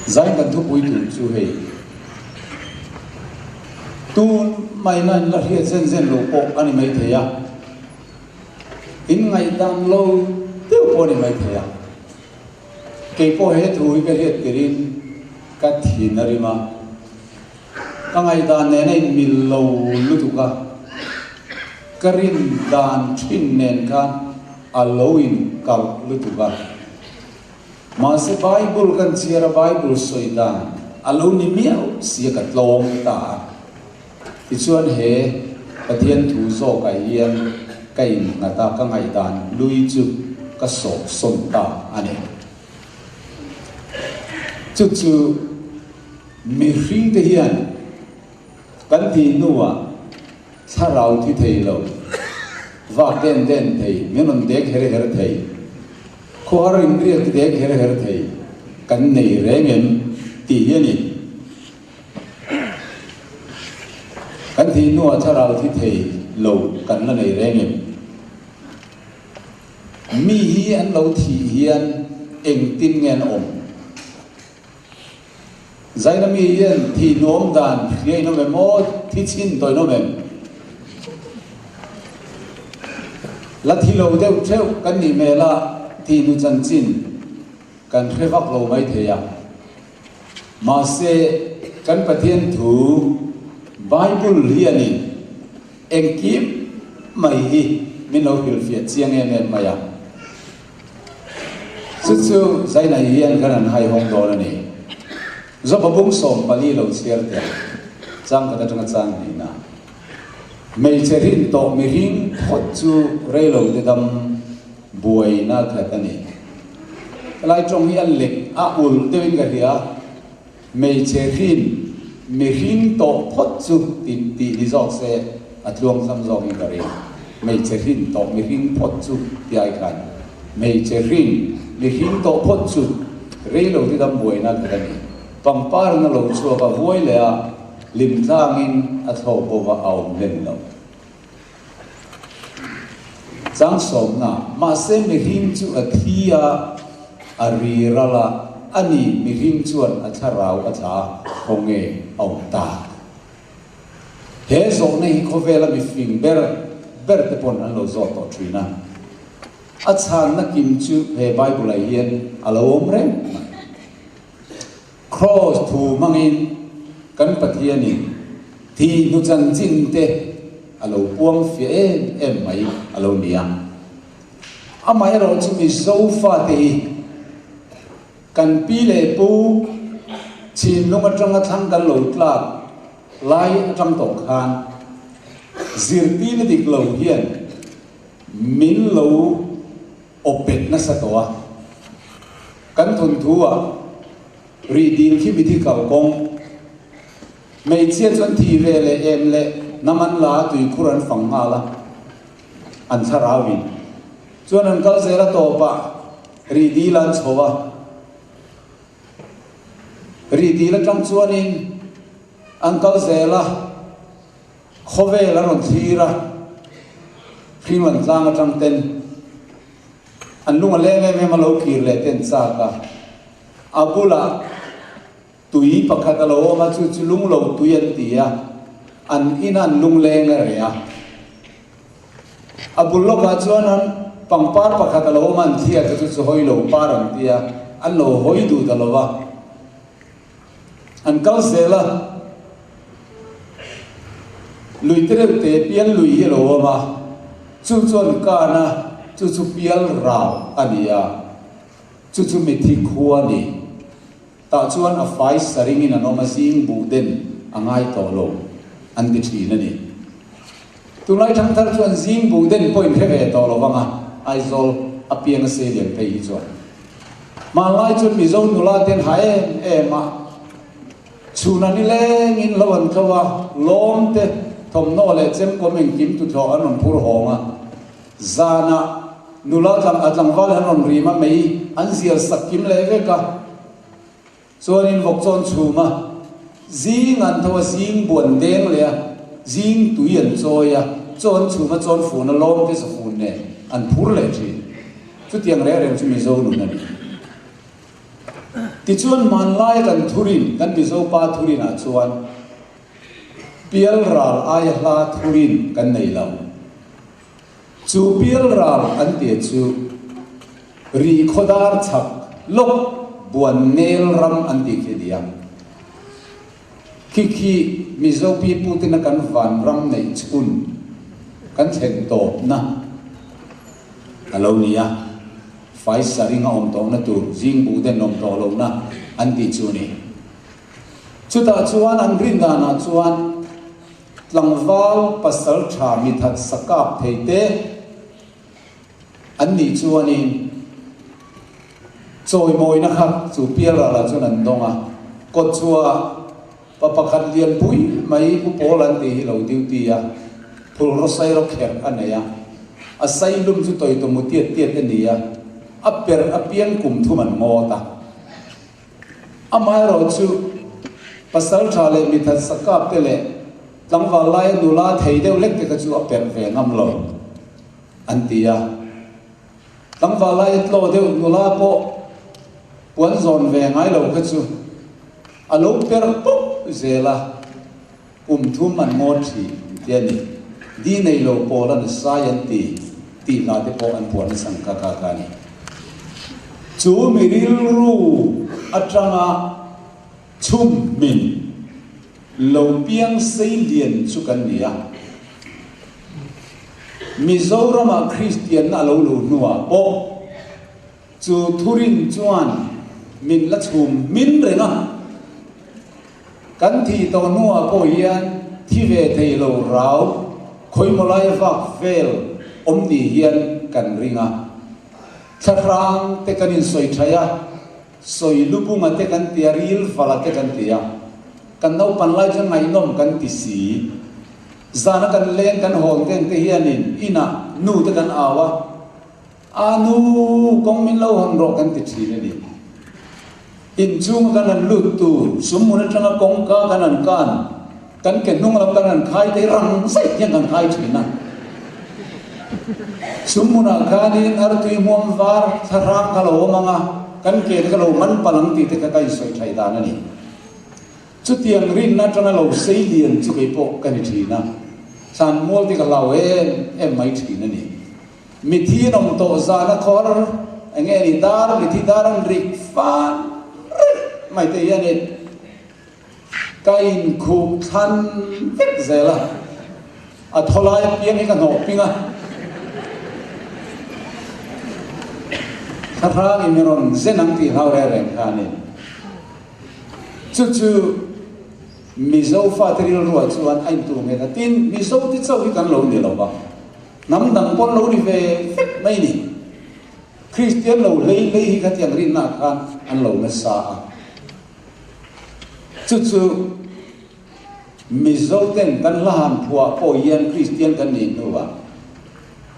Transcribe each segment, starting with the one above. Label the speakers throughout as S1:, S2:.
S1: Zain kan thupui tur chu hei tun maina in la hriat zen zen lo pawh a ni mai thei a, in ngaihdan lo deuh pawh a ni mai thei a. Kei pawh he thu hi ka hriat tirin ka thin a rim a, ka ngaihdan nen a inmil lo lutuk a, ka rin dan thin nen khan a lo inkalh lutuk a. Mahse Bible kan chhiar a Bible sawi dan a lo ni miau si a ka tlawm ta a. Tichuan he Pathian thu zawkah hian ka innghat a, ka ngaihdan hlui chu ka sawhsawn ta a ni. Chu chu mihringte hian kan tih hnuah thlarau thi thei lo, vak den den thei, min rawn dek her her thei, Khuar inriak dek her her thei kan nei reng em tih hi a ni. Kan thih hnuah thlarau thi thei lo kan la nei reng em? Mi hi an lo thih hian engtin nge an awm? Zaina mi hian thih nuam dan hria in awm em aw, thi chhin tawh in awm em? La thi lo deuh theuh kan nih hmel a, thih hnu chanchin kan hre vak lo mai thei a. Mahse, kan Pathian thu Bible hianin engkim mai hi min lo hrilhfiah chiang em em mai a. Chu chu Zainai hian khan an haihawng dawn a ni. Joba bung 14 lo chhiar teh ang, chang khat atanga chang hnihna. Hmeichhe rin tawh mihring phawt chu reilo te dam buaina khat a ni. Helai tawng hi a lek a ulh deuhin ka hria. Hmeichhe rin mihring tawh phawt chu tih tih ni zawk se a tluang tham zawkin ka ring. Hmeichhe rin tawh mihring phawt chu ti ai khan hmeichhe rin mihring tawh phawt chu rei lo ti dam buaina khat a ni. Pangpar in a lo chhuak a vuai leh a lim tlangin a thlawk bo va a awm hlen lo. Chang sawmna, Mahse mihring chu a thi a, a ri ral a, a ni, mihring chuan a thlarau a thla a, khawnge a awm ta? He zawhna hi khawvela mifing ber ber te pawn an lo zawt tawh thin a. A chhanna kim chu he Bible-ah hian a lo awm reng mai. Kraws thu hmangin kan Pathianin thih hnu chanchin te a lo puang fiah em em mai a lo ni a. Amaherawh chu Mizo fate hi kan pi leh pu chhinlung atanga thlang kan lo tlak lai atang tawh khan zirtirna dik lo hian min lo awpet nasa tawh a. Kan thawnthu ah rih dil khi mithi kal kawng. Hmeichhia chuan thi ve leh em leh hnam an la a tuikhur an fang nghal a, an thlarau in. Chuan an kal zel a tawp ah rih dil an chho a. Rih dil atang chuan in an kal zel a, khawvel an rawn thlir a, Hringlan tlang atang ten. An lung a leng em em a lo kir leh ten chak a, a bulah tui pakhat a lo awm a, chu chu lung lo tui an ti a, an ina an lung leng a reh a. A bul lawkah chuan an pangpar pakhat a lo awm a, an thliak a, chu chu hawi lo par an ti a, an lo hawi duh ta lo va. An kal zel a, lui te reuh te pial lui hi a lo awm a, chu chuan kan a, chu chu pial rau a ni a, chu chu mithi khua a ni. Tah chuan a fai saringin an awm a, zing buh den a ngai tawh lo an ti thin a ni. Tunlai thangthar chuan zing buh den pawh inhre ve tawh lo vang a, Aizawl a piang a sei lian phei hi chuan. Hmanlai chuan Mizo nula ten ha em em a, chhun a nilengin lo an tho a, lawm te, thawmhnaw leh chemkawm engkim tuthlawh an rawn phur hawng a, zanah nula tlang a tlangval an rawn rim a, mei an zial sak kim leh vek a. Chuanin vawk chawn chhum a, zing an tho a, zing buan deng leh a, zing tui an chawi a, chaw an chhum a, chawn fun a, lawm te safun nen an phur leh thin. Chutiang reng reng chu Mizo nun a ni. Tichuan hmanlaia kan thurin, kan Mizo pa thurinah chuan Pialral aia hla thurin kan nei lo. Chu Pialral an tia chu Rih khawdar chhak lawk Buannel ram an tih khi a ni a. Khi khi Mizo piputena kan vanram neih chhun kan thlen tawpna a lo ni a, Faisaring a awm tawhna tur zingbuh den awm tawh lohna an tih chu a ni. Chutah chuan an rin danah chuan tlangval pasal tha mithat sakap thei te an nih chuanin chawimawina kha chu pialralah chuan an dawng a, kawtchhuah pa pakhat lianpui mai Pu Pawl an tih hi lo duty a, phulraw sairaw kherh a nei a, a sailum chu tawitamu tiat tiat a ni a, a perh apiang kum thum an ngawt a. Amaherawhchu, pasal tha leh mithat sakap te leh tlangval laia nula thei deuh lek te kha chu a perh ve ngam lo an ti a. Tlangval laia tlaw deuh nula pawh puan zawn ve ngai lo kha chu a lo perh pawp zel a. Kum thum an ngawt thin ti a ni. Di nei lo pawl an sai an ti tih hla te pawh an puan nasa ang kha kha kha a ni. Chu mi rilru atanga chhum hmin lo piang sei lian chu kan ni a. Mizoramah Kristianna a lo luh hnuah pawh chu thurin chuan min la chhum hmin reng a. Kan thih tawh hnuah pawh hian thi ve thei lo rau khawimaw lai vak vel awm ni hian kan ring a. Thlahrang te kan insawi thaih a, sawi lubunga te kan ti a, ril vala te kan ti a. Kan naupan lai chuan ngaihnawm kan ti si. Zana kan leng kan hawn teng te hianin inah nu te kan au a. A nu, kawng min lo hawn rawh kan ti thin a ni. Inchhunga kan han lut tur, sumhmun atanga kawngka kan han kan, kan ke hnung lam kan han khai te rang zet hian kan khai thin a. Sumhmunah khanin artui hmuam var thlahrang kha lo awm ang a, kan ke te kha lo man palh ang tih te kha ka insawi thaih dan a ni. Chutiang rinna atanga lo sei lian chu kei pawh ka ni thin a, thlanmual te ka hlau em em mai thin a ni. Mithi an awm tawh zana khawr eng nge ni dar mithi dar an rik fan reng mai te hianin ka inkhuh thlan vek zel a, a thaw lai apiang hi ka hnawh ping a, thlahrang in rawn zen ang tih hlau reng reng khanin chu chu Mizo fate rilruah chuan a intu nghet a, tin Mizo te chauh hi kan lo ni lo va. Hnam dang pawn lo ni ve vek mai ni. Kristian lo hlei hlei hi khatiang rinna ah khan an lo nasa a. Chu chu Mizo ten kan hla han phuah pawh hian Kristian kan nih hnuah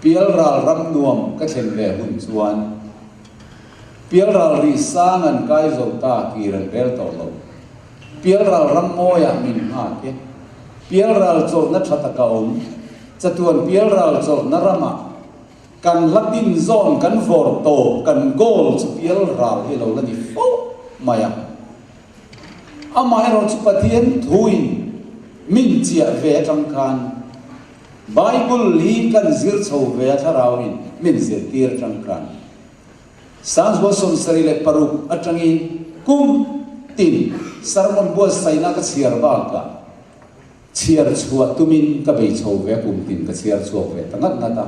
S1: Pialral ram nuam ka thlen ve hun chuan Pialral rih sang an kai zo ta kir an rel tawh lo. Pialral ram mawiah min nghak e. Pialral chawlhna tha taka awm. Chatuan pialral chawlhna ramah kan hla tin zawn kan vawr tawp kan goal chu pialral hi lo la ni fo mai a. Amaherawhchu Pathian thuin min chiah ve atang khan Bible hi kan zir chho ve a thlarauin min zirtir atang khan Sanghua 76 atangin kum tin sermon buatsaihna ka chhiar bakah Chhiar chhuah tumin ka bei chho ve a, kum tin ka chhiar chhuak ve ta ngat ngat a.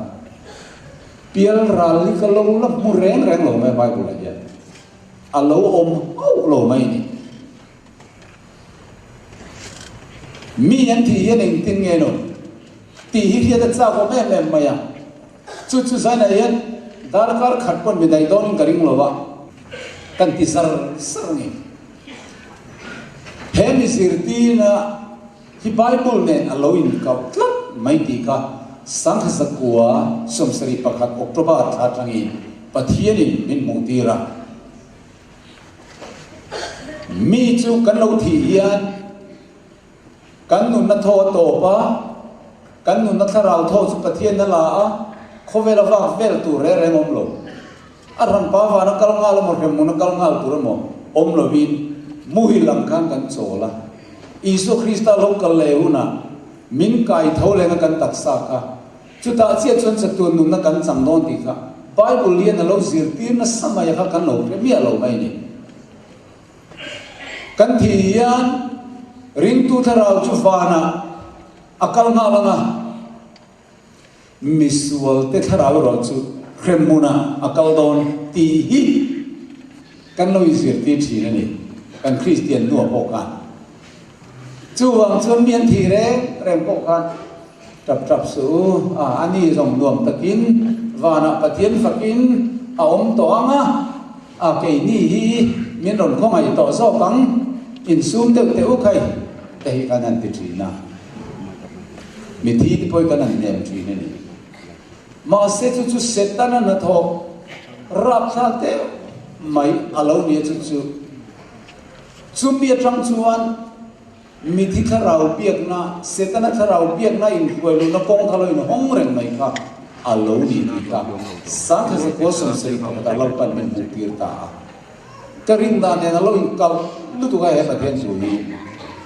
S1: Pial ral hi ka lo la hmu reng reng lo mai a Bible ah hian. A lo awm hauh lo mai ni. Mi an thih hian engtin nge no tih hi hriat a chak awm em em mai a. Chu chu zainah hian darkar khat pawn mi daih dawnin ka ring lo a, kan ti zar zar a ni. He mi zirtirna hi Bible nen a lo inkauh tlat mai tih kha Sangha 71 October thla atangin Pathianin min hmuhtir a. Mi chu kan lo thih hian kan nunna thaw a tawp a, kan nunna thlarau thaw chu Pathian a la a, khawvel a vak vel tur reng reng awm lo. A hranpa vana kal nghal emaw hremhmun a kal nghal tur emaw Awm lovin muhil ang khan kan chawl a. Isua Krista lo kal leh hunah min kai tho leng a kan taksa kha. Chutah chiah chuan chatuan nunna kan chang dawn tih kha Bible hian a lo zirtir nasa mai a kha kan lo hre miah lo mai a ni. Kan thih hian ringtu thlarau chu vanah a kal nghal ang a, misualte thlarau erawh chu hremhmunah a kal dawn tih hi kan lo inzirtir thin a ni, kan Kristian hnuah pawh khan. Chuvang chuan mi an thih reng reng pawh khan Tap tap suh u, a a ni zawng nuam takin vanah Pathian fakin a awm tawh ang a, a keini hi min rawn khawngaih tawh zawk ang, insum deuh teh u khai te hi kan han ti thin a, mithi te pawh hi kan han hnem thin a ni. Mahse chu chu Setana hnathawk rapthlak deuh mai a lo nia chu chu chumi atang chuan Mithi thlarau biakna, Setana thlarau biakna inhruai luhna kawng kha lo inhawng reng mai kha a lo ni tih kha Sangkha Zakua sawmsarih pakhatah Lalpan min hmuhtir ta a. Ka rin dan nen a lo inkalh lutuk a he Pathian thu hi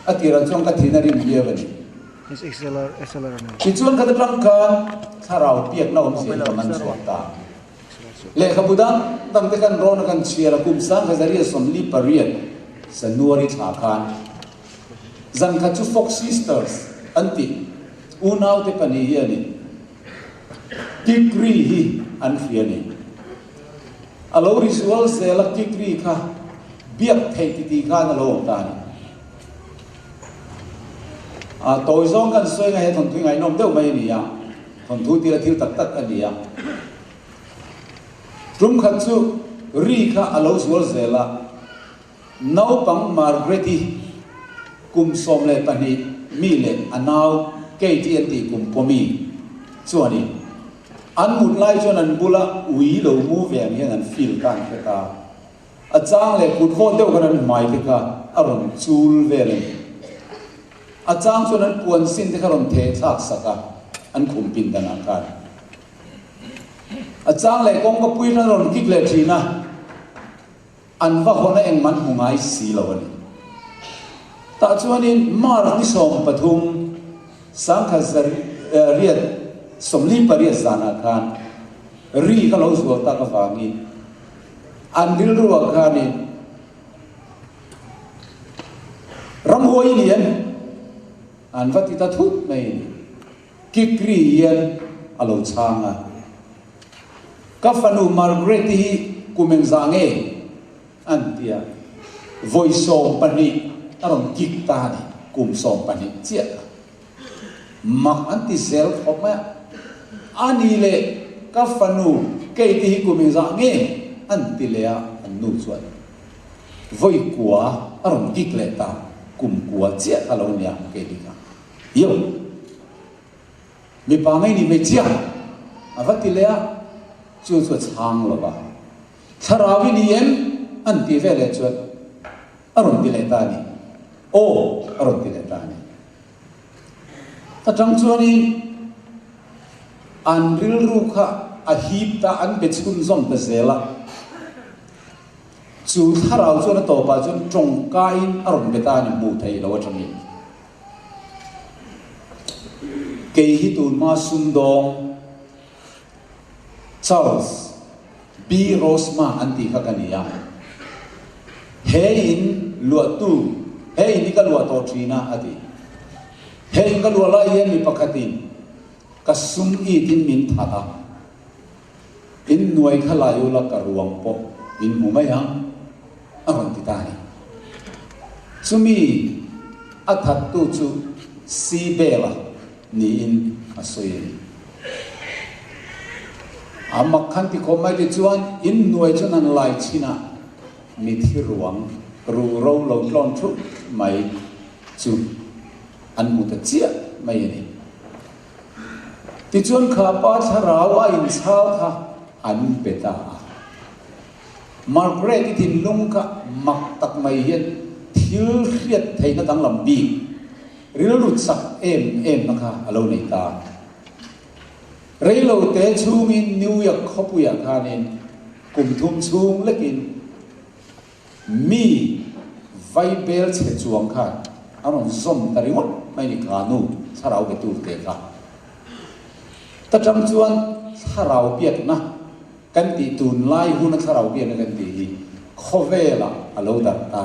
S1: a tirah chuan ka thin a rim viau a ni. Tichuan khat atang khan thlarau biakna awmzia hi ka man chhuak ta. Lehkhabu dang dang te kan rawn a kan chhiar a, kum 1848 January thla khan zan khat chu Fox Sisters an tih unaute pahnih hianin Kikri hi an hria a ni. A lo ri zual zel a Kikri kha biak theih titih khan a lo awm ta a ni. A tawi zawng kan sawi nga he thawnthu hi ngaihnawm deuh mai a ni a. Thawnthu tira thil tak tak a ni a. Tum khat chu ri kha a lo zual zel a, naupang Margaret-i kum 12 mi leh a nau Kate-i an tih kum pawmi chuanin an mut lai chuan an bula ui lo mu ve ang hian an feel kha an hre ta. A chang leh kut vawt deuh khan an hmai te kha a rawn chul vel a ni. A chang chuan an puan sin te kha rawn theh thlak sak a, an khum pin danah khan. A chang leh kawngka pui khan a rawn kik leh thin a, an va hawn a engmah an hmu ngai si lo a ni. Tah chuanin March ni 13, 1948 zanah khan ri kha lo zual tak avangin, An rilruah khanin ramhuai lian an va ti ta thut mai a ni. Kikri hian a lo chhang a, Ka fanu Margaret-i hi kum engzah nge? an ti a, vawi 12 a rawn kik ta a ni, kum 12 chiah kha. Mak an ti zel khawp mai a, a ni leh ka fanu Kate hi kum engzah nge an ti leh a, an nu chuan vawi kua a rawn kik leh ta, kum kua chiah kha lo nia Kate kha. Yo! Mipa ngei ni hmeichhia a va ti leh a, chu chu a chhang lo va, Thlarau i ni em? an ti ve leh chuan a rawn ti leh ta a ni. Aw a rawn ti leh ta a ni. Atang chuanin an rilru kha a hip ta, an be chhunzawm ta zel a. Chu thlarau chuan a tawpah chuan tawngkaiin a rawn be ta a ni, hmuh theih loh atangin. Kei hi tunhma sumdawng Charles B. Rosma an tih kha ka ni a. He in luahtu, he in hi ka luah tawh thin a, a ti. He in ka luah lai hian mi pakhatin ka sum it in min that a, in nuai kha lai ula ka ruang pawh in hmu mai ang, a rawn ti ta a ni. Chumi a thattu chu Sibel-a niin a sawi a ni. A mak khan ti khawp mai te chuan in hnuai chuan an lai chhin a, mithi ruang ruhro lo tlawn thup mai chu an hmu ta chiah mai a ni. Tichuan kha pa thlarau a inchhal kha an pe ta a. Margaret-i thinlung kha mak tak mai hian thil hriat theihna danglam bik Rilru chak em em na kha a lo nei ta. Reilo te chhungin New York khawpuiah khanin kum thum chhung lekin Mi vaibel chhe chuang khan a rawn zawm ta ringawt mai ni kha nu thlarau be tur te kha. Ta tang chuan thlarau biakna kan tih tunlai huna thlarau biakna kan tih hi khawvelah a lo darh ta.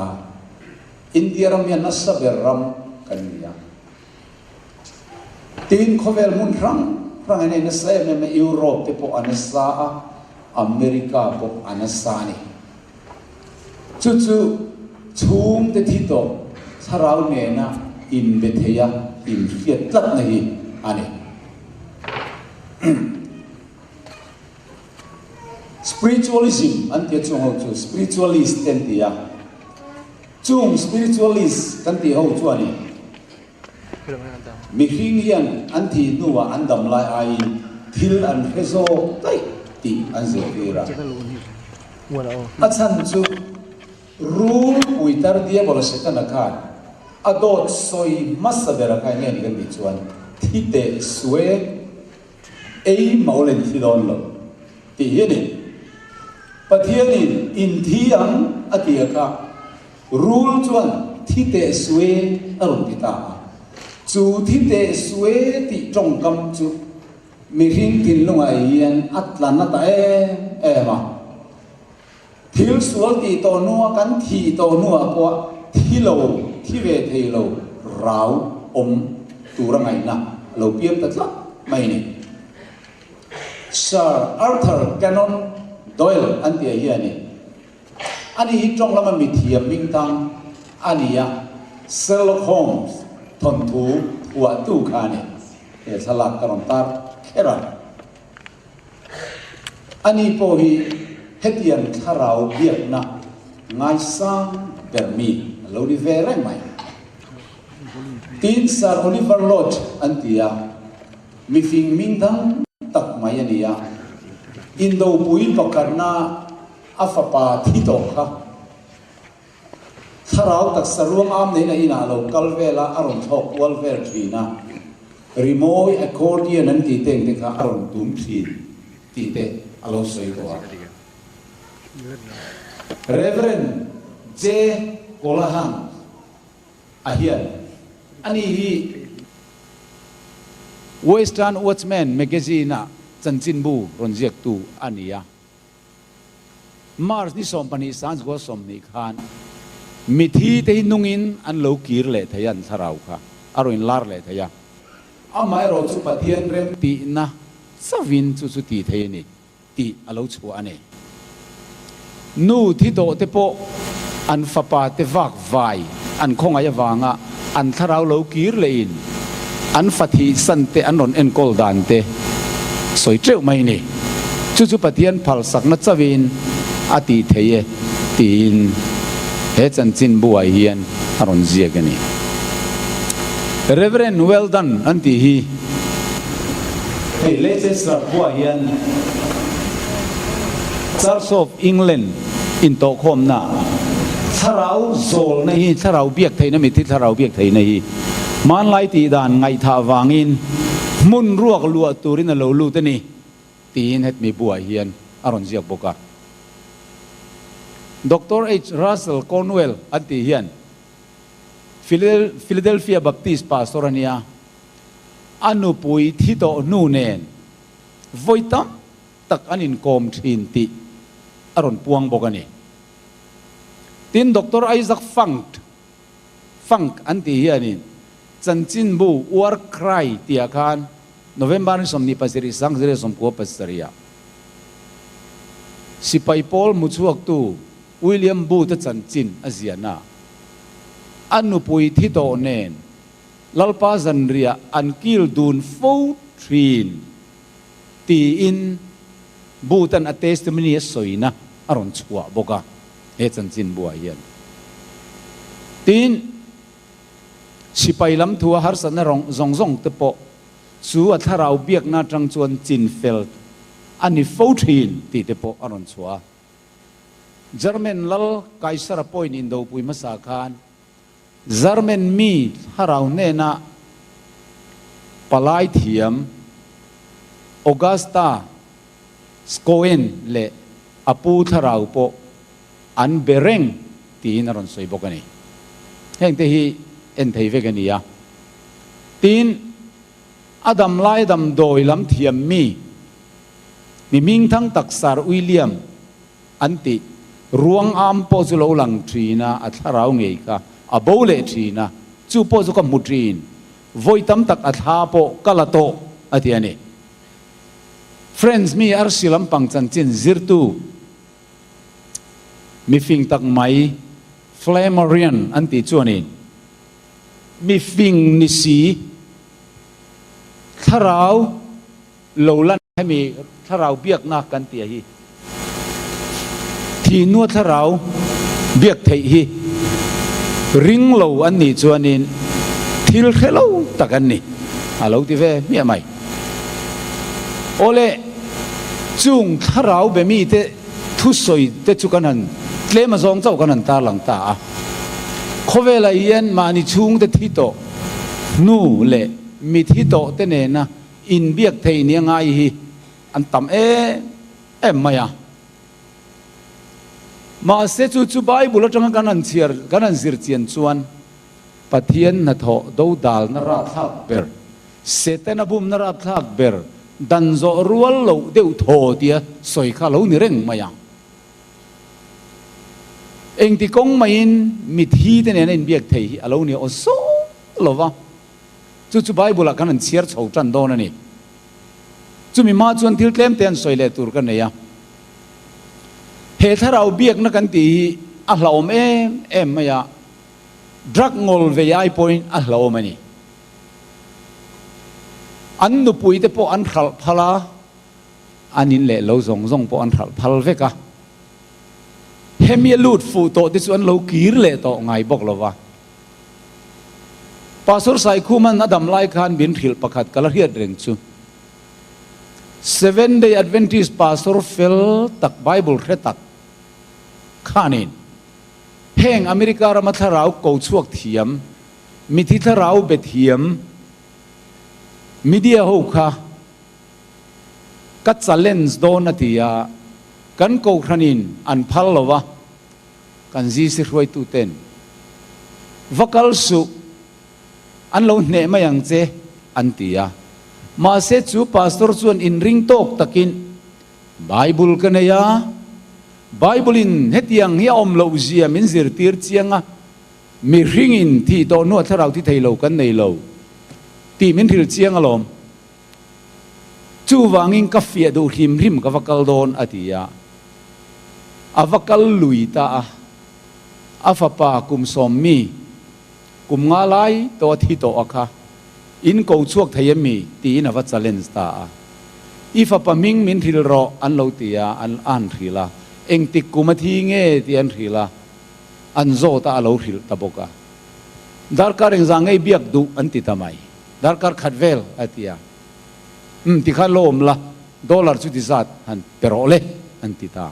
S1: India ram hian nasa ber ram kan ni a. Tin, khawvel hmun hrang hrang in ei nasa em em a, Europe te pawh a nasa a, America pawh a nasa a ni. Chu chu chhungte thi tawh thlarau nena inbe theia inhriat tlatna hi a ni. Spiritualism an tia chung ho chu spiritualist te an ti a. Chung spiritualist kan tih ho chuanin mihring hian an thih hnuah an dam lai aiin thil an hre zawk daih tih an zirtir a. A chhan chu rul puitar diabola Setana khan a dawt sawi hmasa bera kha enge ni kan tih chuan thi teh sue Ei mawl in thi dawn lo tih hi a ni. Pathianin in thi ang a ti a kha rul chuan thi teh sue a rawn ti ta a. Chu thi teh sue tih tawngkam chu mihring thinlungah hian a tla na ta em em a. Thil sual tih tawh hnua kan thih tawh hnuah pawh thi lo, thi ve thei lo rau awm tura ngaihna a lo piang ta tlat mai a ni. Sir Arthur Canon Doyle an tih hi a ni. Ani hi tawng lama mithiam hmingtang a ni a, Sherlock Holmes thawnthu phuahtu kha a ni. He thlalak ka rawn tar kher a. Ani pawh hi hetiang thlarau biakna ngaisang ber mi a lo ni ve reng mai. Tin, Sir Oliver Lodge an ti a, mifing hming dang tak mai a ni a, Indopui pakhatna a fapa thi tawh kha Thlarau taksa ruang am neiin a inah a lo kal vel a, a rawn thlawk kual vel thin a, rimawi accordion an tih te engte kha a rawn tum thin tih te a lo sawi tawh a. Reverend J. Kolahan a hian ani hi Western Watchman magazine-a chanchinbu rawn ziaktu a ni a. March ni 12 sangzua 20 khan mithi te hi nungin an lo kir leh thei a, an thlarau kha a rawn inlar leh thei a. Amaherawh chu Pathian remtihna chauhin chu chu tih thei a ni tih a lo chhuah a ni. Nu thi tawh te pawh an fapa te vak vai an khawngaih avanga an thlarau lo kir lehin an fa thihsan te an rawn enkawl dan te sawi teuh mai ni. Chu chu Pathian phalsakna chauhin a tih thei e tiin he chanchin buai hian a rawn ziak a ni. Reverend Weldon an tih hi. Hei Leicester khua hian Church of England intawhkhawmna thlarau zawlna hi, thlarau biak theihna, mitthi thlarau biak theihna hi hmanlai tih dan ngaihthah vangin hmun ruak luah turin a lo lut a ni tiin hetmi buah hian a rawn ziak bawk a. Doctor H. Russell Cornwell an tih hian Philadelphia Baptist pastor a nia, a nupui thi tawh hnu nen vawi tam tak an inkawm thin tih a rawn puang bawk a ni. Tin, Doctor Isaac Funk, Funk an tih hianin chanchinbu War Cry tihah khan November ni 27 1997 ah sipai pawl hmuchhuaktu William Booth-a chanchin a ziahna a nupui thi tawh nen Lalpa zanriah an kil dun fo thin tiin Booth-a'n a testimony a sawina a rawn chhuah bawk a, he chanchin buah hian. Tin, sipai lam thua harsatna zawng zawng te pawh chu a thlarau biakna atang chuan chin fel a ni fo thin tih te pawh a rawn chhuah a. German lal Kaisara pawhin indopui hmasa khan German mi thlarau hnenah palai thiam Augusta Schoen leh a pu thlarau pawh an be reng tiin a rawn sawi bawk a ni. Hengte hi en thei vek a ni a. Tin, a dam lai damdawi lam thiam mi, mi hmingthang tak Sir William an tih ruang am pawh chu lo lang thin a, a thlarau ngei kha a bo leh thin a, chu pawh chu ka hmu thin, vawi tam tak a thla pawh ka la tawh a ti a ni. Friends mi arsi lampang chanchin zirtu mifing tak mai Flammarion an tih chuanin mifing ni si thlarau lo lan hemi thlarau biakna kan tih a hi thihnu a thlarau biak theih hi ring lo an nih chuanin thil hre lo tak an ni a lo ti ve hmiah mai. Awle, chung thlarau be mite thusawi te chu kan han tlem a zawng chauh kan han tarlang ta a. Khawvelah hian mahni chhungte thi tawh hnu leh mi thi tawh te nena inbiak theih nia ngai hi an tam em em mai a. Mahse chu chu Bible atanga kan han chhiar kan han zir chian chuan Pathian hnathawh dodalna rapthlak ber, Setana bumna rapthlak ber, dan zawh rual loh deuh thaw tia sawi kha lo ni reng mai ang. Engti kawng maiin mithi te nena inbiak thei hi a lo ni aw zawk lo va. Chu chu Bible ah kan han chhiar chho tan dawn a ni. Chumi hma chuan thil tlem te an sawi leh tur ka nei a. He thlarau biakna kan tih hi a hlauhawm em em mai a, drug ngawl vei ai pawhin a hlauhawm a ni. An nupui te pawh an hralh phal a, an in leh lo zawng zawng pawh an hralh phal vek a. Hemi a lut fuh tawh te chu an lo kir leh tawh ngai bawk lo va. Pastor Saikhuman a dam lai khan min hrilh pakhat ka la hriat reng chu. Seven Day Adventist pastor fel tak Bible hre tak khanin heng America rama thlarau ko chhuak thiam, mithi thlarau be thiam media ho kha ka challenge dawn a ti a, kan kohhranin an phal lo va. Kan GC hruaituten va kal suh, an lo hneh mai ang che an ti a. Mahse chu pastor chuan inring tawk takin Bible ka nei a, Bible in hetiang hi a awm loh zia min zirtir chiang a, mihringin thih tawh hnuah thlarau thi thei lo kan nei lo tih min hrilh chiang alawm. Chuvangin ka fiah duh hrim hrim ka va kal dawn a ti a. A va kal lui ta a. A fapa kum sawmmi, kum nga lai tawh a thi tawh a kha, in ko chhuak thei em mi? tiin a va challenge ta a. I fapa hming min hrilh rawh an lo ti a, an an hrilh a. Engtik kum a thi nge tih an hrilh a, an zawt a, a lo hrilh ta bawk a. Darkar engzah ngei biak duh an ti ta mai. Darkar khat vel a ti a. Umm tikhan lo awm la, dollar chu ti zat han pe rawh le an ti ta.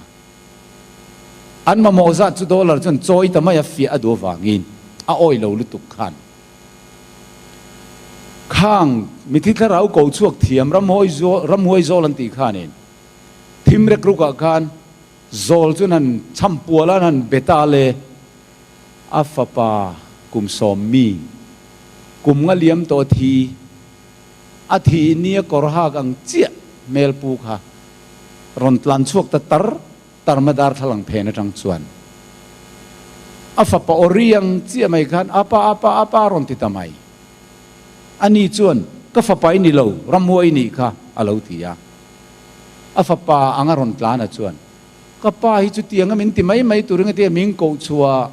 S1: An mamawh zat chu dollar chuan chawi ta mai a fiah a duh avangin a awi lo lutuk khan. Khang mithi thlarau ko chhuak thiam ramhuai ramhuai zawl an tih khanin thim rek rukah khan zawl chuan han chhampual a, an han be ta le. A fapa kum sawmmi, kum nga liam tawh thi, a thih ni a kawr hak ang chiah hmel pu kha rawn tlan chhuak ta tar tar ma darthlalang phen atang chuan a fapa aw ri ang chiah mai khan apa apa apa a rawn ti ta mai. Ani chuan ka fapa i ni lo, ramhuai i nih kha a lo ti a. A fapa anga rawn tlan a chuan Ka pa hi chutiang a min ti mai mai tur eng tia min koh chhuah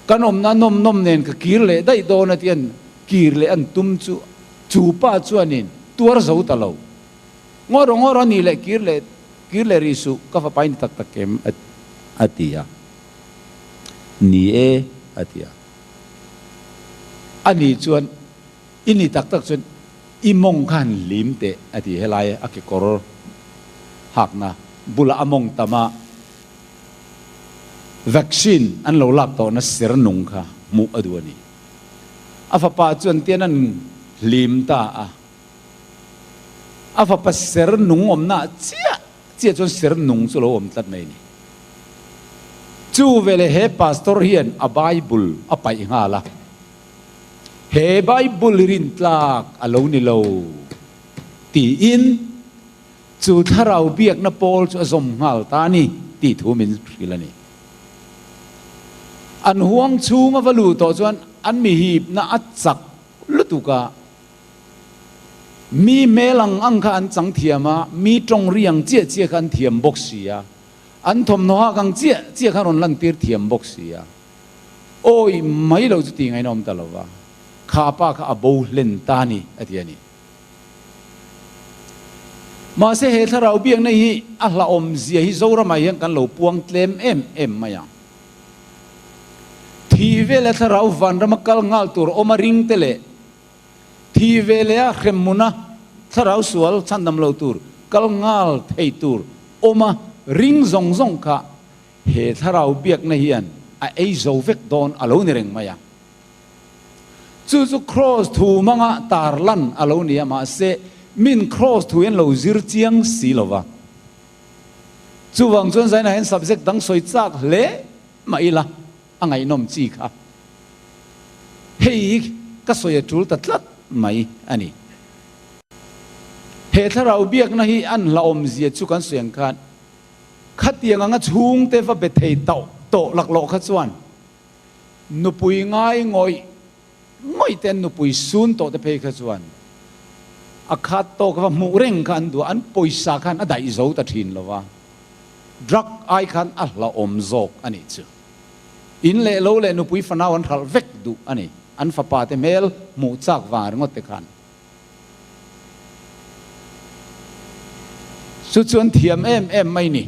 S1: kan awmna nawm nawm nen ka kir leh daih dawn a tian kir leh an tum chu chu pa chuanin tuar zo ta lo. Ngaw rawh ngaw rawh a nih leh kir leh kir leh rih suh ka fapa i ni tak tak em a ti a. Ni e a ti a. A ni chuan I ni tak tak chuan i mawng kha han lim teh a ti. Helai a kekawr hakna bulah a mawng tam a, vaccine an lo lak tawhna ser nung kha hmuh a duh a ni. A fapa chuan tian an hlim ta a, a fapa ser nung awmna ah chiah chiah chuan ser nung chu lo awm tlat mai a ni. Chu veleh he pastor hian a Bible a paih nghal a, He Bible hi rintlak a lo ni lo, tiin chu thlarau biakna pawl chu a zawm nghal ta a ni tih thu min hrilh a ni. An huang chhung a va luh tawh chuan an mihipna a chak lutuk a, mi hmel ang ang kha an chang thiam a, mi tawng ri ang chiah chiah kha an thiam bawk si a, An thawmhnaw hak ang chiah chiah khan rawn lantir thiam bawk si a, awi mai lo chu tih ngaihna awm ta lo va, kha pa kha a bo hlen ta a ni, a ti a ni. Mahse he thlarau biakna hi a hlauhawm zia hi Zoramah hian kan lo puang tlem em em mai ang. Thih vela thlarau vanrama kal nghal tur awm a ring te leh Thi ve leh a hremhmuna thlarau sual chhandam lo tur kal nghal thei tur awm a ring zawng zawng kha he thlarau biakna hian a ei zo vek dawn a lo ni reng mai a. Chu chu Kraws thu hmanga tar lan a lo ni a, mahse min Kraws thu hian lo zir chiang si lo va. Chuvang chuan zainah hian subject dang sawi chak hle mah ila a ngaihnawm chi kha. Hei hi ka sawi a tul ta tlat mai a ni. He thlarau biakna hi an hlauhawmzia chu kan sawi ang khan khatiang anga chhungte va be thei tauh tawh laklawh kha chuan nupui ngai ngawih ngawih te an nupui sun tawh te phei kha chuan a khat tawk va hmuh reng kha an duh a, an pawisa khan a daih zo ta thin lo va, drug ai khan a hlauhawm zawk a nih chu. In leh lo leh nupui fanau an hralh vek duh a ni, an fapa te hmel hmuh chak vang ringawt te khan. Chu chu an thiam em em mai ni.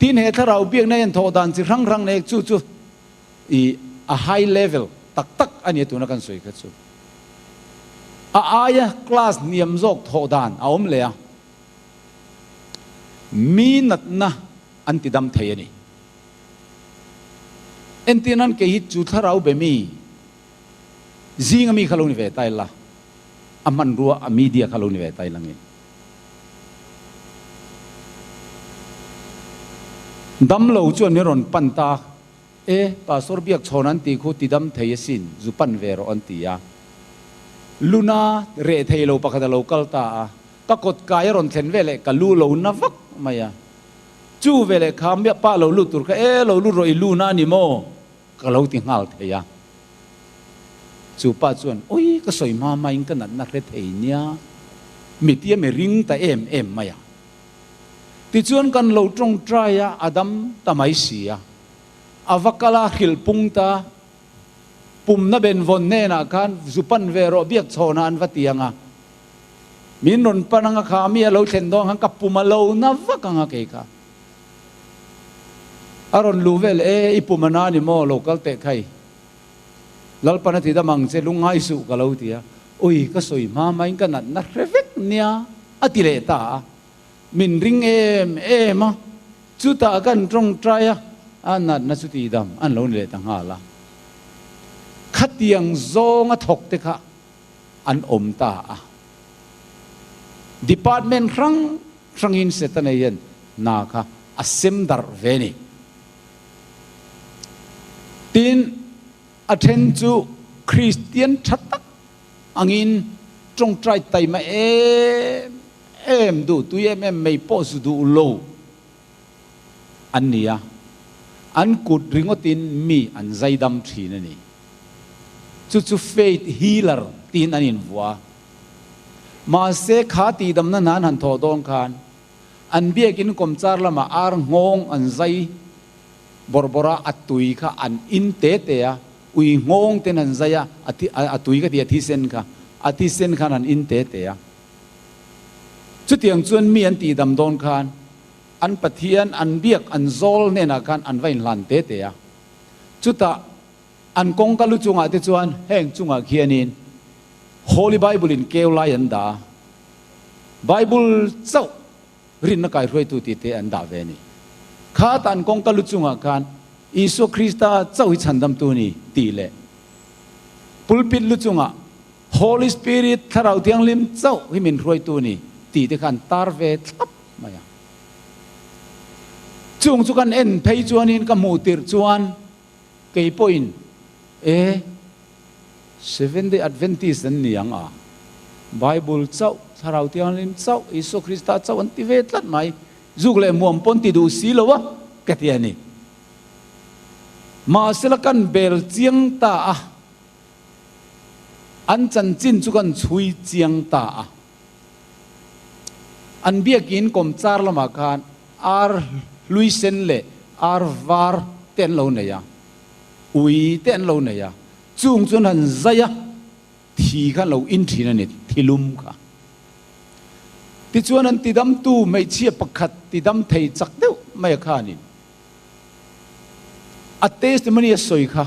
S1: Tin he thlarau biakna hian thawh dan chi hrang hrang nei chu chu i a high level tak tak a nia tuna kan sawi kha chu. A aia class hniam zawk thawh dan a awm leh a, mi natna an ti dam thei a ni. Entir nan kei hi chu thlarau be mi zinga mi kha lo ni ve ta ila, a hmanrua a media kha lo ni ve ta ila nge. Damlo chuan min rawn pan ta, E, Pastor Biakchhawn an tih khu tidam thei asin, zu pan ve rawh an ti a. Luna reh thei lo pakhat a lo kal ta a, ka kawt kai a rawn thlen veleh ka lu lo na vak mai a. Chu veleh kha miah pa lo lut tur kha e lo lut rawh i lu na a ni maw? Ka lo ti nghal thei a. Chu pa chuan ui ka sawi hma hmain ka natna hre thei nia mi tia mi ring ta em em mai a. Tichuan kan lo tawngtai a, a dam ta mai si a. A va kal a hrilh pung ta, pumna benvawn hnenah khan zu pan ve rawh biakchhawnah an va ti ang a. Min rawn pan anga kha mi a lo thlen dawn khan ka pum a lo na vak anga kei kha. A rawn luh vel e, i pum a na ni maw, lo kal teh khai. Lalpan a ti dam ang che, lungngai suh ka lo ti a. Ui, ka sawi hma hmain ka natna hre vek nia, a ti leh ta a. Min ring em em a, chutah kan tawngtai a, a natna chu ti dam an lo ni leh ta nghal a. Khatiang zawnga thawk te kha an awm ta a. Department hrang hrangin Setana hian hna kha a sem darh ve ni. Tin, a then chu Kristian tha tak angin tawngtai taima em em duh, tui em em mai pawh zu duh lo an ni a, an kut ringawtin mi an zaidam thin a ni. Chu chu faith healer tiin an invuah a. Mahse kha tihdamna hna an han thawh dawn khan an biakin kawmchar lamah ar nghawng an zai bawrh bawrh a, a tui kha an in te te a, ui nghawng ten an zai a, a tui ka ti a thisen kha, a thisen khan an in te te a. Chutiang chuan mi an tihdam dawn khan an Pathian an biak an zawl hnenah khan an va inhlan te te a. Chutah an kawngka lu chungah te chuan heng chungah khianin Holy Bible in keu lai an dah a, Bible chauh rinna kaihruaitu tih te an dah ve a ni. Khatah an kawngka lu chungah khan Isua Krista chauh hi chhandamtu a ni tih leh pulpit lu chungah Holy Spirit, Thlarau Thianghlim chauh hi min hruaitu a ni tih te kha an tar ve thlap mai a. Chung chu kan en phei chuanin ka hmuh tirh chuan kei pawhin e Seventh Day Adventist an ni ang a, Bible chauh, Thlarau Thianghlim chauh, Isua Krista chauh an ti ve tlat mai, zuk leh muam pawn ti duh si lo a ka ti a ni. Mahsela kan bel chiang ta a, an chanchin chu kan chhui chiang ta a. An biakin kawmchar lamah khan ar hlui sen leh ar var te an lo nei a, ui te an lo nei a, chung chuan han zai a, thi kha an lo in thin a ni, thilum kha. Tichuan an tidamtu hmeichhia pakhat tidam thei chak deuh mai a khanin a testimony a sawi kha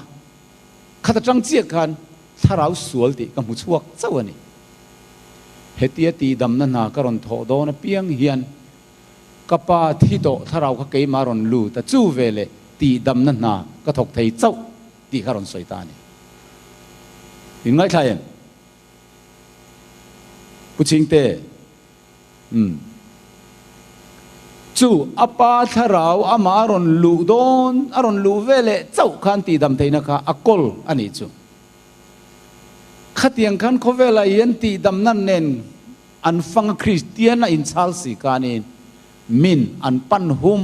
S1: khat atang chiah khan thlarau sual tih ka hmu chhuak chauh a ni. Hetia tihdamna hna ka rawn thawh dawn apiang hian ka pa thi tawh thlarau kha keimah rawn lut a, chu veleh tihdamna hna ka thawk thei chauh tih kha rawn sawi ta a ni. In ngaithla em? Pu Chhingte, Umm. Chu a pa thlarau amah a rawn luh dawn, a rawn luh veleh chauh khan tihdam theihna kha a kawl a nih chu. Khatiang khan khawvelah hian tihdamna nen an fang a, Kristian a inchhal si khanin min an pan hum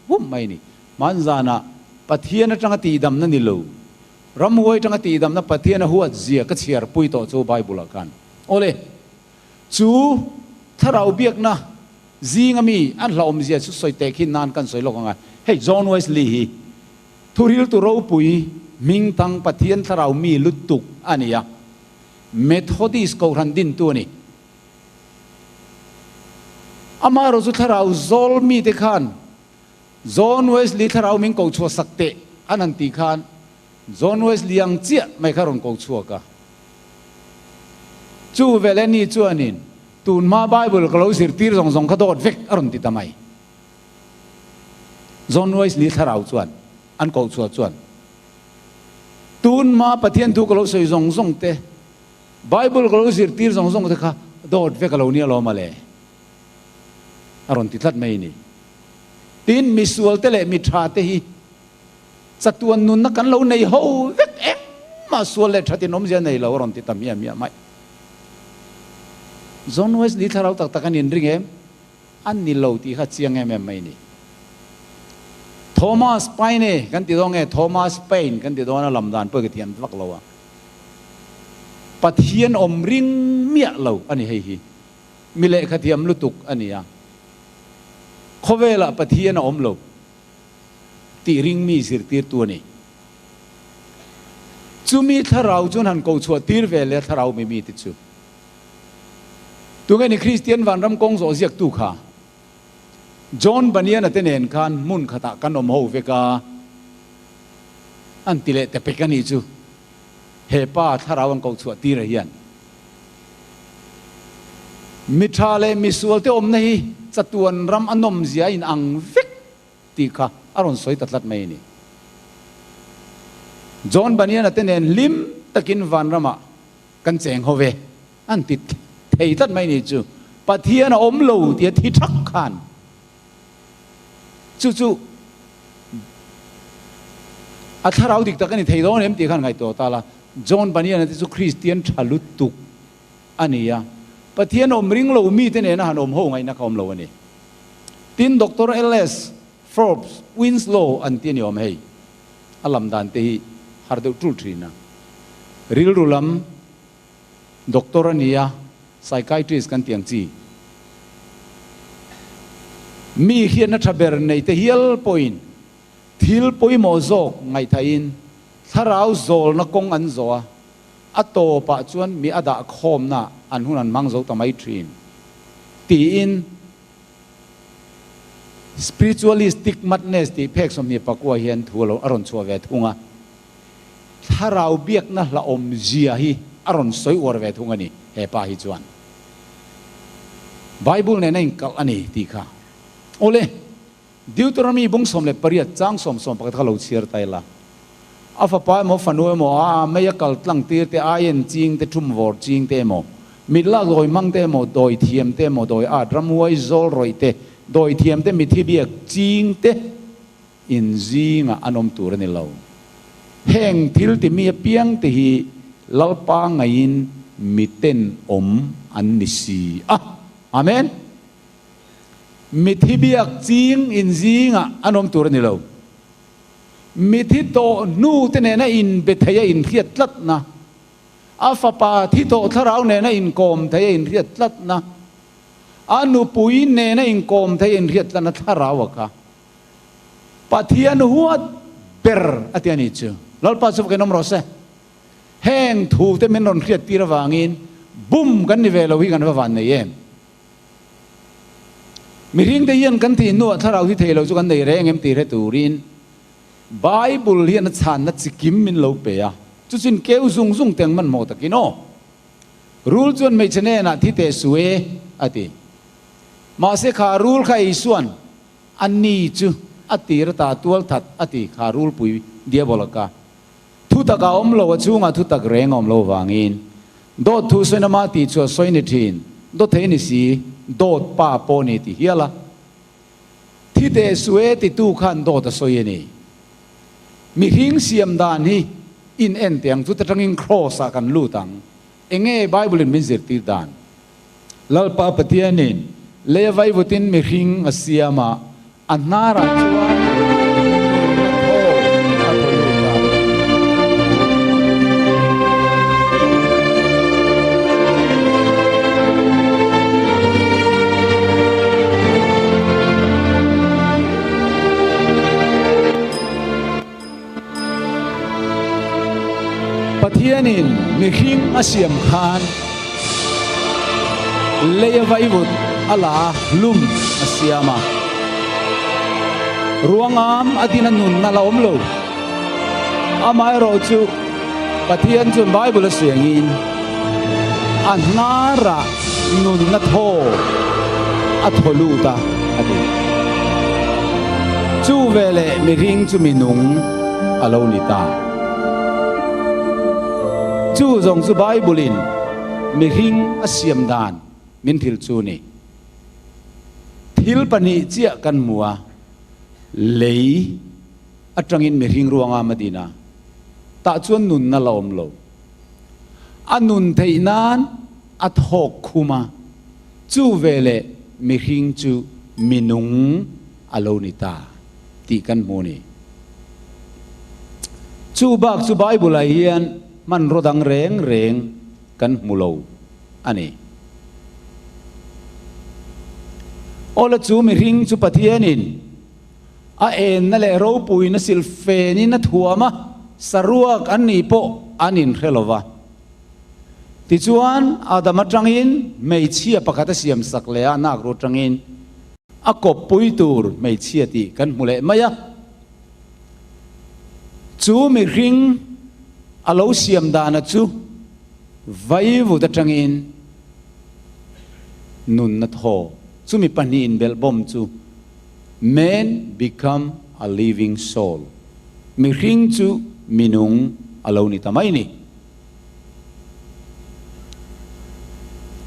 S1: hum mai a ni. Hmanzanah Pathian atanga tihdamna ni lo, ramhuai atanga tihdamna Pathian a huat zia ka chhiarpui tawh chu Bible-ah khan. Awle, chu thlarau biakna zinga mi an hlauhawm zia chu sawi teh khin nan kan sawi lawk ang a, hei John Wesley hi Thuriltu ropui hmingthang Pathian thlarau mi lutuk a ni a, Methodist kohhran dintu a ni. Amaherawh chu thlarau zawl mite khan John Wesley thlarau min ko chhuah sak teh an han tih khan John Wesley ang chiah mai kha rawn ko chhuak a. Chu veleh ni chuanin tunhma Bible ka lo zirtir zawng zawng kha dawt vek a rawn ti ta mai. John Wesley thlarau chuan an koh chhuah chuan, Tun hma Pathian thu ka lo sawi zawng zawng te, Bible ka lo zirtir zawng zawng te kha dawt vek a lo nia lawm a le, a rawn ti tlat mai a ni. Tin, misual te leh mi tha te hi chatuan nunna kan lo nei ho vek engmah sual leh thatin awmzia nei lo a rawn ti ta miah miah mai. John Wesley thlarau tak tak a nin ring em? A ni lo tih kha chiang em em mai ni. Thomas Paine kan ti dawn nge Thomas Paine kan ti dawn a lam dan pawh ka thiam vak lo a. Pathian awm ring miah lo a ni hei hi. Mi lehkha thiam lutuk a ni a. Khawvelah Pathian a awm lo tih ring mi zirtirtu a ni. Chumi thlarau chuan han ko chhuah tir ve leh a thlarau mi mite chu. Tunge ni Kristian vanram kawng zawh ziaktu kha? John Bunyan-a te nen khan hmun khatah kan awm ho vek a, an ti leh ta pek a nih chu. He pa thlarau an koh chhuah tirah hian mi tha leh mi sualte awmna hi chatuan ram a nawmzia a inang vek tih kha a rawn sawi ta tlat mai a ni. John Bunyan-a te nen hlim takin vanramah Kan cheng ho ve, an ti thei tlat mai ni chu. Pathian a awm lo tia thi thak khan chu chu a thlarau dik tak a ni thei dawn em tih khan ngaihtuah ta la. John Bunyan-a te chu Kristian tha lutuk a ni a, Pathian awm ring lo mite nena han awm ho ngaihna kha awm lo a ni. Tin, Doctor LS Forbes Winslow an ti a ni awm hei. A lam dan te hi har deuh tul thin a. Rilru lam doctor a ni a, psychiatrist kan tih ang chi. Mi hian a tha ber nei te hial pawhin thil pawimawh zawk ngaihthahin thlarau zawlna kawng an zawh a, a tawpah chuan mi a dah khawmna an hun an hmang zo ta mai thin tiin Spiritualistic madness tih phek 24 hian thu a rawn chhuah ve thung a, thlarau biakna hlauhawm zia hi a rawn sawi uar ve thung a ni he pa hi chuan. Bible nen a inkalh a ni tih kha. Awle, Deuteronomy bung 18 chang 11 kha lo chhiar ta ila. A fapa emaw fanu emaw a mei a kal tlang tir te, aien ching te, thum vawr ching te emaw, mit lak dawi hmang te emaw, dawi thiam te emaw, dawi at ramhuai zawl rawih te, dawi thiam te, mithi biak ching te. In zingah an awm tur a ni lo. Heng thil ti mi apiang te hi Lalpa ngaiin miten awm an ni si a. Amen. Mithi biak ching in zingah an awm tur a ni lo. Mithi tawh hnu te nena inbe thei a inhriat tlatna, a fapa thi tawh thlarau nena inkawm thei a inhriat tlatna, a nupui nena inkawm thei a inhriat tlatna thlarau a kha Pathian huat ber a ti a ni chu. Lalpa chu vakin awm rawh se. Heng thu te min rawn hriat tir avangin bum kan ni ve lo hi kan va van nei em? Mihring te hian kan thih hnuah thlarau hi thei lo chu kan nei reng em tih hre turin Bible hian a chhanna chikim min lo pe a, chu chin keu zung zung teng hmanhmawh takin aw. Rul chuan hmeichhe hnenah thi teh su e a ti. Mahse kha rul kha Isuan a ni chu a tir ata tual that a ti kha rulpui diabola ka thutak a awm lo a chhungah thutak reng a awm lo vangin dawt thu sawina mah tih chu a sawi ni thin dawt thei ni si dawt pa pawh ni ti hial a thi teh su e titu khan dawt a sawi a ni. Mihring siam dan hi in en teh ang chu ta tangin cross ah kan lut ang. Enge Bible in min zirtir dan? Lalpa Pathianin lei a vaivutin mihring a siam a, a hnarah chuan nunna thaw a thaw lut a. Pathianin mihring a siam khan lei a vaivut a la a, hlum a siam a. Ruangam a din a nunna la awm lo. Amaherawh chu Pathian chuan Bible a siangin a hnarah nunna thaw a thaw lut a, a ti. Chu veleh mihring chu mi nung a lo ni ta. Chu zawng chu Bible-in mihring a siam dan min hrilh chu ni. Thil pahnih chiah kan hmu a, lei atangin mihring ruangam a din a, tah chuan nunna la awm lo. A nun theih nan a thawk khum a, chu veleh mihring chu minung a lo ni ta tih kan hmu a ni. Chu bak chu Bible-ah hian hmanraw dang reng reng kan hmu lo a ni. Awla chu mihring chu Pathianin a enna leh ropuina silfenin a thuam a, saruak an nih pawh an inhre lo va. Tichuan, Adam atangin hmeichhia pakhat a siam sak leh a, nakru atangin a kawppui tur hmeichhia tih kan hmu leh mai a. Chu mihring a lo siam dana chu vaivut atangin nunna thaw, chumi pahnihin belhbawm chu Man become a living soul, mihring chu minung a lo ni ta mai ni.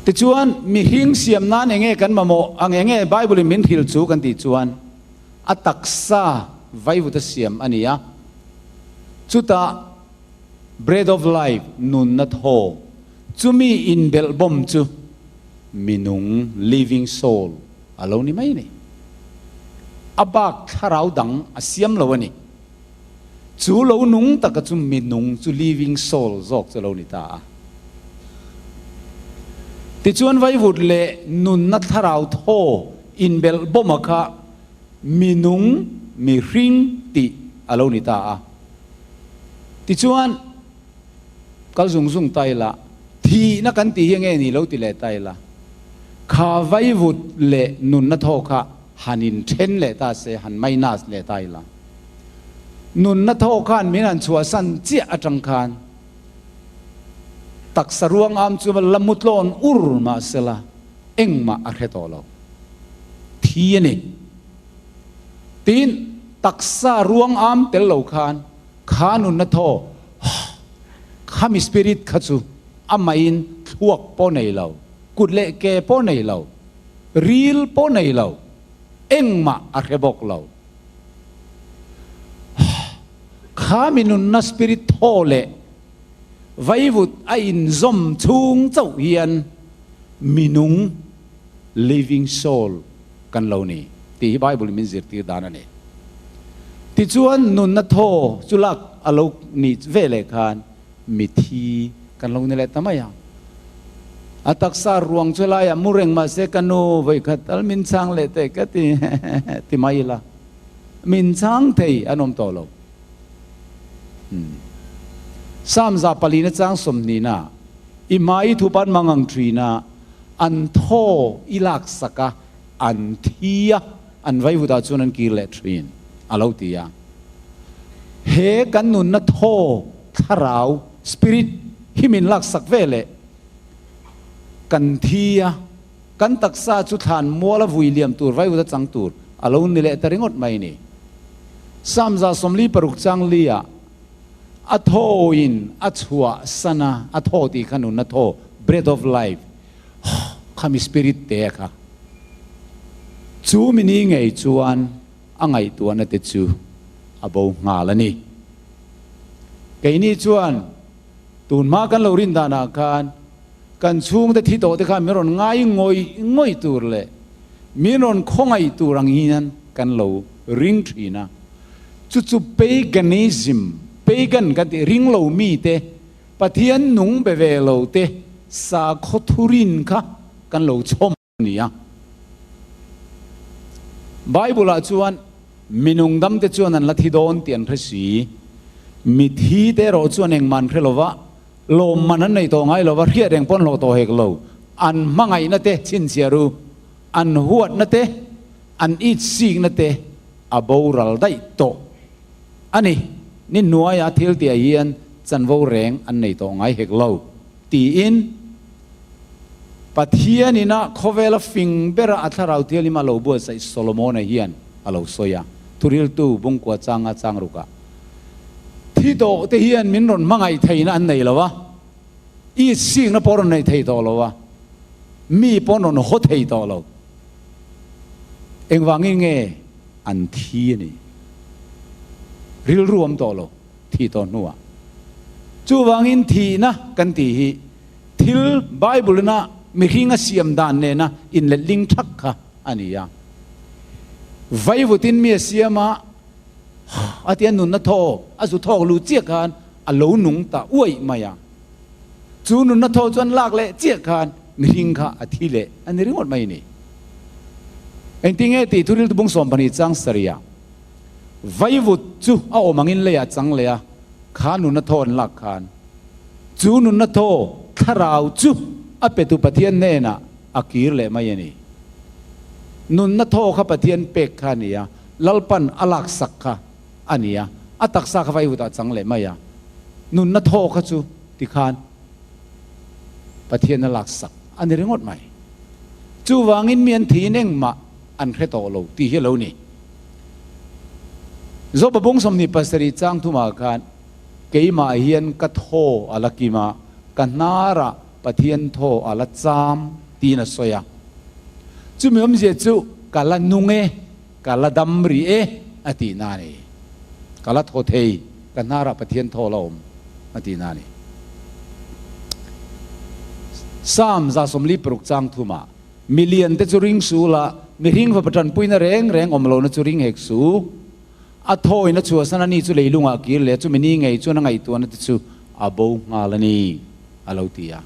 S1: Tichuan, mihring siam nan enge kan mamawh ang enge Bible in min hrilh chu kan tih chuan a taksa vaivuta siam a ni a, chutah bread of life, nunna thaw, chumi inbelhbawm chu minung, living soul, A lo ni mai a ni. A bak thlarau dang a siam lo a ni. Chu lo nung taka chu mi nung chu living soul zawk chu a lo ni ta a. Tichuan vaivut leh nunna thlarau thaw inbelh bawma kha mi nung, mi hring tih a lo ni ta a. Tichuan kal zung zung ta ila, thihna kan tih hi nge ni lo ti leh ta ila. Kha vaivut leh nunna thaw kha han inthen leh ta se, han minus leh ta ila. Nunna thaw khan min han chhuahsan chiah atang khan taksa ruang am chu la mu tlawn ur mahsela engmah a hre tawh lo. Thi a ni. Tin, taksa ruang am tel lo khan kha nunna thaw khami spirit kha chu Amahin thluak pawh nei lo, kut leh ke pawh nei lo, ril pawh nei lo, engmah a hre bawk lo. Kha mi nunna spirit thaw leh vaivut a inzawm chhung chauh hian minung, living soul, kan lo ni tih hi Bible in min zirtir dan a ni. Tichuan nunna thaw chu lak a lo nih veleh khan mithi kan lo ni leh ta mai a. A taksa ruang chu laiah mu reng mah se ka nu vawikhat tal min chhang leh teh ka ti ti mai ila min chhang thei an awm tawh lo. Psalm 4 chang 20 na i hmai i thupan mangang thin a, an thaw i laksak a, an thi a, an vaivutah chuan an kir leh thin, a lo ti a. He kan nunna thaw, thlarau, spirit, hi min laksak ve leh kan thi a, kan taksa chu thlan muala vui liam tur, vaivut a chang tur a lo ni leh ta ringawt mai ni. Psalm 46 chang li ah a thawin a chhuah san a, a thaw tih kha nunna thaw, breath of life, khami spirit te kha. Chu mini ngei chuan a ngaihtuahna te chu a bo nghal a ni. Keini chuan tun hma kan lo rin danah khan kan chhungte thi tawh te khan min rawn ngai ngawih ngawih tur leh min rawn khawngaih tur ang hian kan lo ring thin a. Chu chu paganism, pagan kan tih ring lo mite, Pathian nung be ve lo te sakhaw thurin kha kan lo chhawm a ni a. Bible-ah chuan minung damte chuan an la thi dawn tih an hre si. Mithi te erawh chuan engmah an hre lo va, lawmman an nei tawh ngai lo va, hriat reng pawh an hlawh tawh hek lo. An hmangaihna te chhinchhiah ru, an huatna te, an itsikna te a boral daih tawh a ni. Ni hnuaia thil tihah hian chanvo reng an nei tawh ngai hek lo, tiin Pathian ina khawvela fing bera a thlarau thianghlim a lo buatsaih Solomona hian a lo sawi a, Thuriltu bungkua changa chang rukah thi tawh te hian min rawn hmangaih theihna an nei lo a, itsikna pawh rawn nei thei tawh lo a, mi pawh an rawn haw thei tawh lo. Engvangin nge an thi a ni? Rilru awm tawh lo, thih tawh hnuah. Chuvangin thihna kan tih hi thil Bible-ina mihring a siam dan nena inletling thak kha a ni a. Vaivutin mi a siam a, a tia nunna thaw a zu thawk lu chiah khan a lo nung ta uaih mai a. Chu nunna thaw chuan lak leh chiah khan mihring kha a thi leh a ni ringawt mai a ni. Engtinge tih thuril tubung 12 chang sarih ah vaivut chu a awm angin leiah chang leh a, kha nunna thaw an lak khan chu nunna thaw thlarau chu a petu Pathian hnenah a kir leh mai a ni. Nunna thaw kha Pathian pek kha a ni a, Lalpan a laksak kha a ni a, a taksa kha vaivutah chang leh mai a, nunna thaw kha chu tikhan Pathian a laksak a ni ringawt mai. Chuvangin mi an thiin engmah an hre tawh lo tih hi a lo ni. Joba bung 27 chang thumah khan keimah hian ka thaw a la kim a, ka hnarah Pathian thaw a la cham tiin a sawi a. Chumi awmzia chu ka la nung e, ka la dam rih e a tihna a ni. Ka la thaw thei, ka hnarah Pathian thaw la awm a tihna a ni. Psalm 46 chang thumah, Mi liante chu ring su la, mihring fapa tanpuina reng reng awm lohna chu ring hek su. A thawin a chhuahsan a ni chu leilungah kir leh chumi ni ngei chuan a ngaihtuahna te chu a bo nghal a ni, a lo ti a.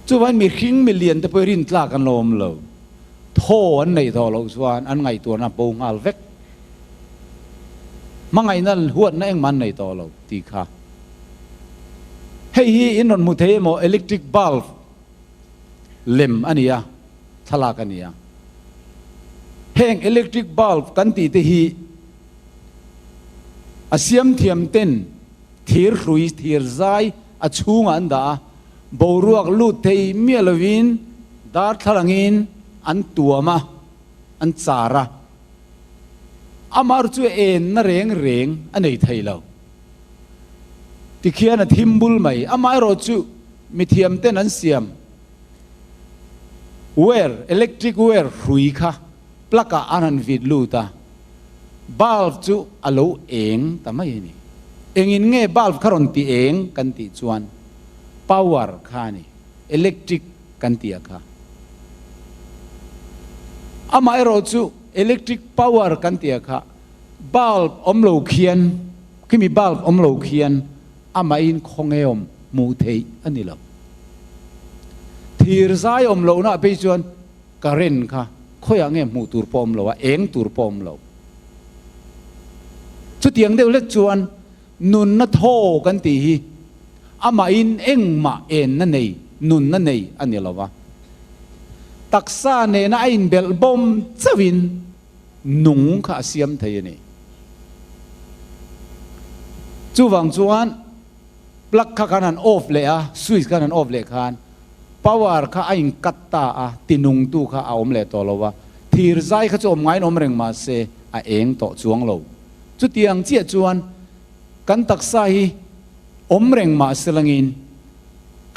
S1: Chuvangin mihring mi liante pawh hi rintlak an lo awm lo. Thaw an neih tawh loh chuan an ngaihtuahna a bo nghal vek. Hmangaihna huatna engmah an nei tawh lo tih kha. Hei hi in rawn hmu thei emaw electric bulb lem a ni a, thlalak a ni a. Heng electric bulb kan tih te hi a siam thiam ten thir hrui, thir zai a chhungah an dah a, boruak lut thei miah lovin darthlalangin an tuam a, an char a. Amah chu enna reng reng a nei thei lo. Tikhian a thim bul mai. Amaherawh chu mithiam ten an siam wire, electric wire hrui kha plug ah an han vit lut a, bulb chu a lo eng ta mai a ni. Engin nge bulb kha rawn ti eng kan tih chuan power kha a ni, electric kan tih a kha. Amaherawh chu electric power kan tih a kha bulb awm lo khian, khimi bulb awm lo khian amahin khawnge awm hmuh theih a ni lo. Thir zai awm lohna ah phei chuan current kha khawiah nge hmuh tur pawh awm lo a, eng tur pawh awm lo. Chutiang deuh hlek chuan nunna thaw kan tih hi amahin engmah enna nei, nunna nei a ni lo va. Taksa nena a inbelh bawm chauhin nung kha a siam thei a ni. Chuvang chuan plug kha khan han off leh a, switch khan han off leh khan power kha a in cut ta a, tinungtu kha a awm leh tawh lo a, thir zai kha chu awm ngaiin awm reng mah se a eng tawh chuang lo. Chutiang chiah chuan kan taksa hi awm reng mah se langin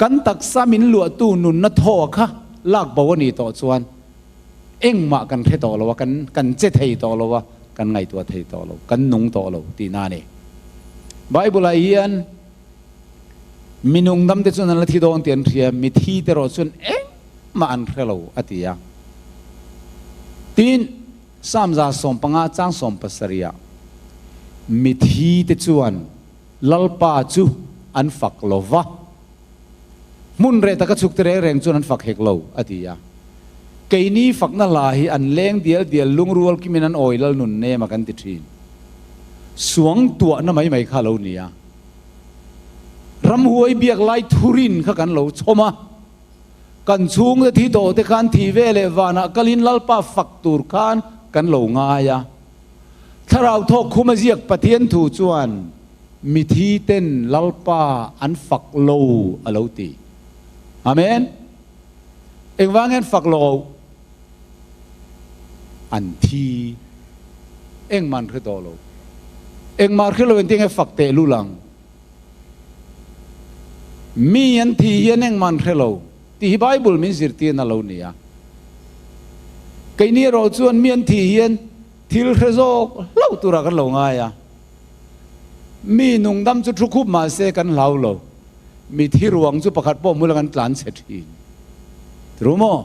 S1: kan taksa min luahtu nunna thaw kha lak bo a nih tawh chuan engmah kan hre tawh lo a, kan kan che thei tawh lo a, kan ngaihtuah thei tawh lo, kan nung tawh lo tihna a ni. Bible-ah hian mi nungdam te chuan an la thi dawn tih an hria, mi thi te erawh chuan engmah an hre lo a ti a. Tin, Psalm 115 chang 70 ah mi thi te chuan Lalpa chu an fak lo va, Hmun reh taka chhuk te reng reng chuan an fak hek lo, a ti a. Keini fakna hla hi an leng dial dial lungrual kimin an awi lal nun nem a kan ti thin. Suang tuahna mai mai kha a lo ni a. Ramhuai biak lai thurin kha kan lo chhawm a. Kan chhungte thi tawh te khan thi ve leh vanah kalin Lalpa fak tur khan kan lo ngai a. Thlarau thawk khum a ziak Pathian thu chuan Mithi ten Lalpa an fak lo a lo ti. Amen. Engvang hian fak lo? An thi. Engmah an hre tawh lo. Engmah hre lo engtin nge fak teh lul ang? Mi an thi hian engmah an hre lo tih hi Bible min zirtirna lo ni a. Keini erawh chuan mi an thi hian thil hre zawk hlauh turah kan lo ngai a. Mi nungdam chu thu khup mah se kan hlau lo. Mi thi ruang chu pakhat pawh hmula kan tlan chhe thin. Ru maw?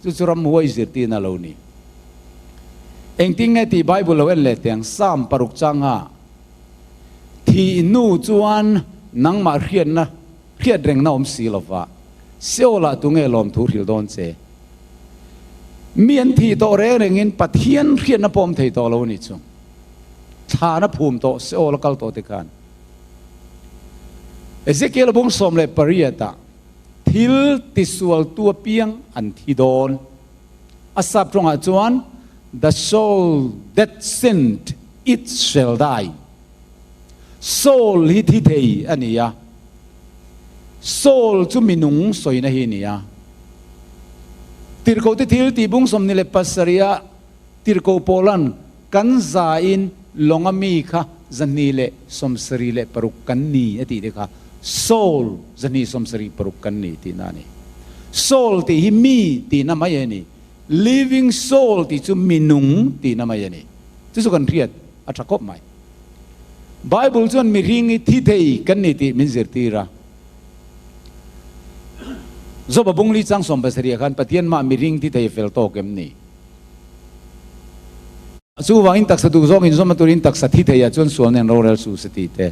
S1: Chu chu ramhuai zirtirna lo ni. Engtin nge tih Bible lo en leh teh ang, Psalm paruk changa thih hnu chuan nangmah hriatna hriat rengna awm si lova, Seolah tunge lawmthu hrilh dawn che? Mi an thih tawh reng rengin Pathian hriatna pawh awm thei tawh lo a nih chu. Thlan a phum tawh Seol a kal tawh te khan Ezekiel bung 18 ah thil tisualtu apiang an thi dawn. A sap tawngah chuan The soul that sinned it shall die. Soul hi thi thei a ni a, soul chu minung sawina hi a ni a. Tirhkohte thil tih bung 27 ah Tirhkoh Paula'n kan zain lawnga mi kha 276 kan ni a tih te kha soul 276 kan ni tihna a ni. Soul tih hi mi tihna mai a ni. Living soul tih chu mi nung tihna mai a ni. Chu chu kan hriat a tha khawp mai. Bible chuan mihring hi thi thei kan ni tih min zirtir a. Job-a bungli chang 17 khan Pathian mah mihring thi thei fel tawk em ni? Chuvangin taksa duh zawk inzawmna turin taksa thi theiah chuan sual nen rorel suh se tih te,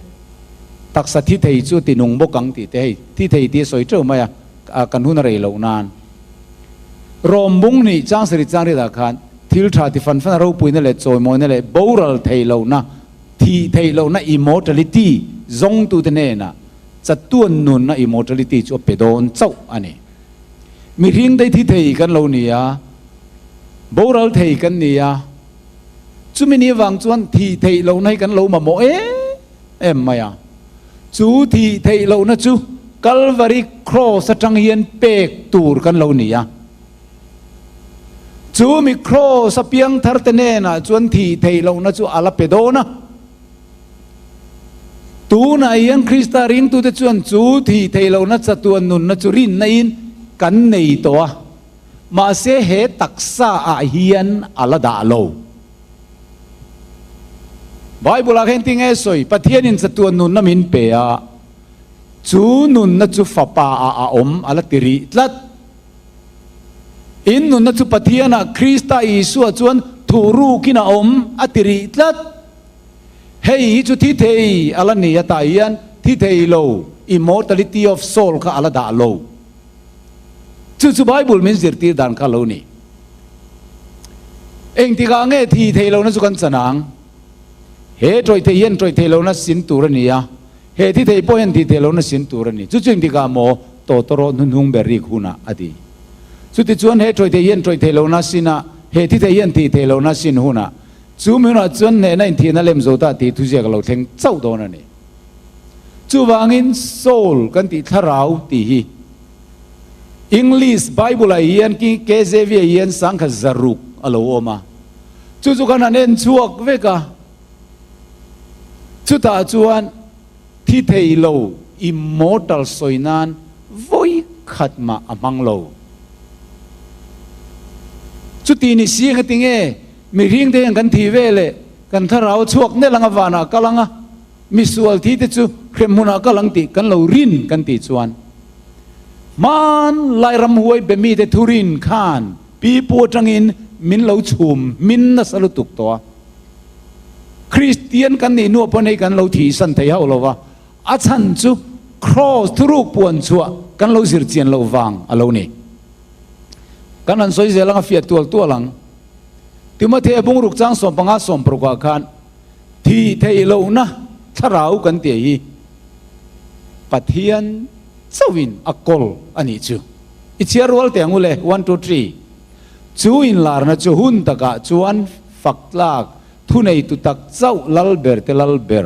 S1: taksa thi thei chu ti nung bawk ang tih te, hei thi thei tih a sawi teuh mai a, kan hun a rei loh nan. Rawm bung nih chang sarih chang riatah khan thil tha ti fan fan a ropuina leh chawimawina leh boral thei lohna, thih theih lohna immortality zawngtute hnenah chatuan nunna immortality chu a pe dawn chauh a ni. Mihring te thi thei kan lo ni a, boral thei kan ni a, chumi ni avang chuan thih theih lohna hi kan lo mamawh em em mai a. Chu thih theih lohna chu Kalvari Cross atang hian pek tur kan lo ni a. Chu mi Cross a piang thar te hnenah chuan thih theih lohna chu a la pe dawn a. Tunah hian Krista ringtute chuan chu thih theih lohna chatuan nunna chu rinna in kan nei tawh a, mahse he taksa ah hian a la dah lo. Bible-ah khan engtin nge sawi? Pathianin chatuan nunna min pe a, chu nunna chu Fapa-ah a awm a la ti rih tlat. In nunna chu Pathianah Krista Isua chuan thuhrukin a awm a ti rih tlat. Hei hi chu thi thei a la ni a, tah hian thi thei lo, immortality of soul, kha a la dah lo. Chu chu Bible min zirtir dan kha lo ni. Engtikah nge thi thei lohna chu kan chan ang? He tawih thei hian tawih thei lohna sin tur a ni a, he thi thei pawh hian thi thei lohna sin tur a ni. Chu chu engtikah maw tawtawrawh hnuhnung ber rik hunah a ti. Chutichuan he tawih thei hian tawih thei lohna sin a, he thi thei hian thi thei lohna sin hunah, chu mi hunah chuan hnehna inthihna lem zo ta tih thuziak a lo thleng chauh dawn a ni. Chuvangin soul kan tih thlarau tih hi English Bible ah hian KJV ah hian sangkhat zaruk a lo awm a, chu chu khan an en chhuak vek a, chutah chuan thi thei lo immortal sawi nan vawi khat mah a hmang lo. Chuti ni si engati nge mihring te hian kan thi ve leh kan thlarau chhuak nelh anga vanah kal anga, Misual thi te chu hremhmunah kal ang tih kan lo rin kan tih chuan hmanlai ramhuai be mite thurin khan pipu atangin min lo chhum hmin nasa lutuk tawh a. Kristian kan nih hnuah pawh hei kan lo thihsan thei hauh lo va, a chhan chu Kraws thuruk puan chhuah kan lo zir chian loh vang a lo ni. Kan han sawi zel ang a fiah tual tual ang. Timothea bungruk chang 15 16 ah khan Thih theih lohna thlarau kan tih hi Pathian chauhin a kawl a nih chu. I chhiar rual teh ang u le, one two three. Chu inlarna chu hun takah chuan fak tlak thuneitu tak chauh lal ber te lal ber,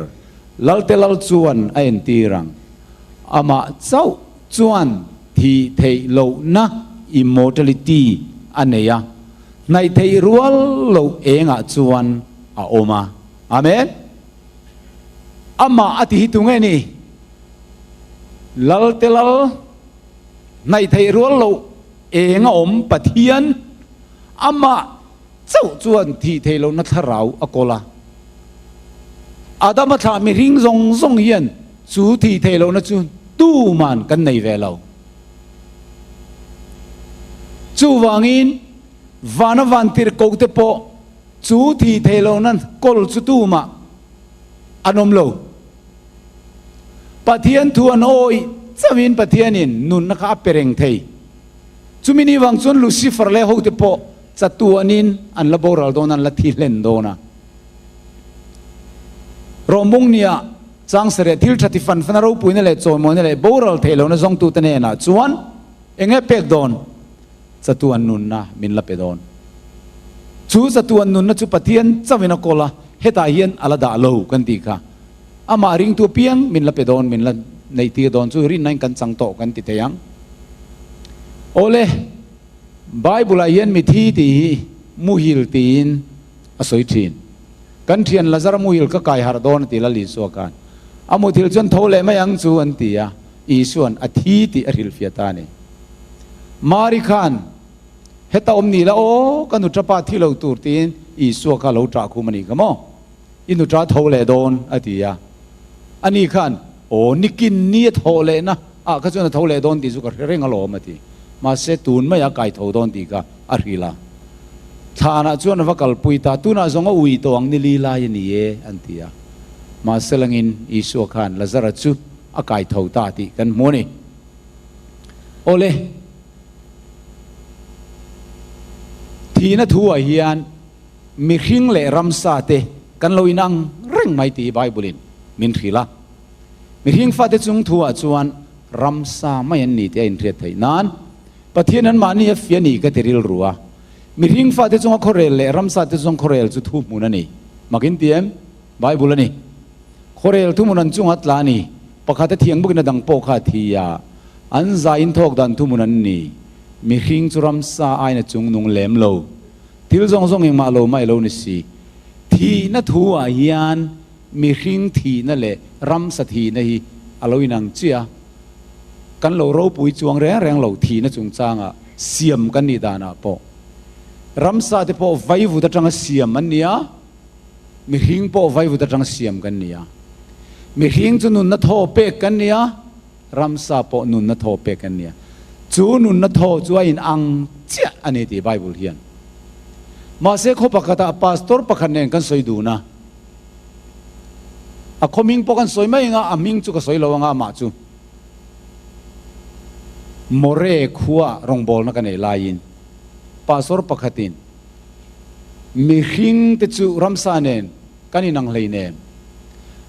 S1: lal te lal chuan a entir ang. Amah chauh chuan thih theih lohna immortality a nei a, hnaih theih rual loh engah chuan a awm a. Amen. Amah a ti hi tu nge ni? Lal te lal, hnaih theih rual loh eng a awm Pathian, amah chauh chuan thih theih lohna thlarau a kawl a. Adama thlah mihring zawng zawng hian chu thih theih lohna chu tuman kan nei ve lo. Chuvangin vana vantirhkoh te pawh Chu thi thei lo nan kawl chu tumah an awm lo. Pathian thu an awih chauhin Pathianin nunna kha a pe reng thei. Chumi ni vang chuan Lucifer leh hote pawh chatuanin an la boral dawn a, an la thi hlen dawn a. Rawmbung nia chang sareh thil tha ti fan fana ropuina leh chawimawina leh boral theih lohna zawngtute hnenah chuan eng nge pek dawn? Chatuan nunna min la pe dawn. Chu chatuan nunna chu Pathian chauhin a kawl a, hetah hian a la dah lo kan tih kha. Amah ringtu apiang min la pe dawn, min la neihtir dawn chu rinnain kan chang tawh kan ti thei ang. Awle, Bible-ah hian mithi tih hi muhil tiin a sawi thin. Kan thian Lazara muhil ka kai harh dawn a ti Lal Isua khan. A muthil chuan tho leh mai ang chu an ti a. Isua'n a thi tih a hrilhfiah ta a ni. Mari khan, Heta awm ni la aw, ka nuṭa pa thi lo tur tiin Isua kha a lo ṭah khum a nih kha maw? I nuṭa tho leh dawn, a ti a. Ani khan, Aw, nikin ni a thawh lehna ah kha chuan a tho leh dawn tih chu ka hre reng alawm, a ti. Mahse, tun mai a kai tho dawn tih kha a hrilh a. Thlanah chuan a va kalpui ta, tunah zawng a ui tawh ang ni li lai a ni e, an ti a. Mahse langin Isua khan Lazara chu a kai tho ta tih kan hmu a ni. Awle, thihna thu ah hian mihring leh ramsa te kan lo inang reng mai tih hi Bible in min hrilh a. Mihring fate chung thu ah chuan ramsa mai an ni tih a inhriat theih nan Pathian an mahni a fia ni ka ti rilru a. Mihring fate chunga khawrel leh ramsa te zawng khawrel chu thu hmun a ni. Mak in ti em? Bible a ni. Khawrel thuhmun an chunga tla a ni. Pakhat a thiang bawkin a dang pawh kha a thi a. An zai in thawk dan thuhmun an ni. Mihring chu ramsa aiin a chung nung lem lo. Thil zawng zawng engmah lo mai lo ni si. Thihna thu ah hian mihring thihna leh ramsa thihna hi a lo inang chiah a. Kan lo ropui chuang reng reng lo thihna chungchangah siam kan nih danah pawh. Ramsa te pawh vaivut atanga siam an ni a. Mihring pawh vaivut atang siam kan ni a. Mihring chu nunna thaw pek kan ni a, ramsa pawh nunna thaw pek kan ni a. Chu nunna thaw chu a in ang chiah a ni tih Bible hian. Mahse khaw pakhatah pastor pakhat nen kan sawi dun a. A khaw hming pawh kan sawi mai anga, a hming chu ka sawi lo anga amah chu More khua rawngbawlna ka neih laiin pastor pakhatin Mihring te chu ramsa nen kan inang hleinem.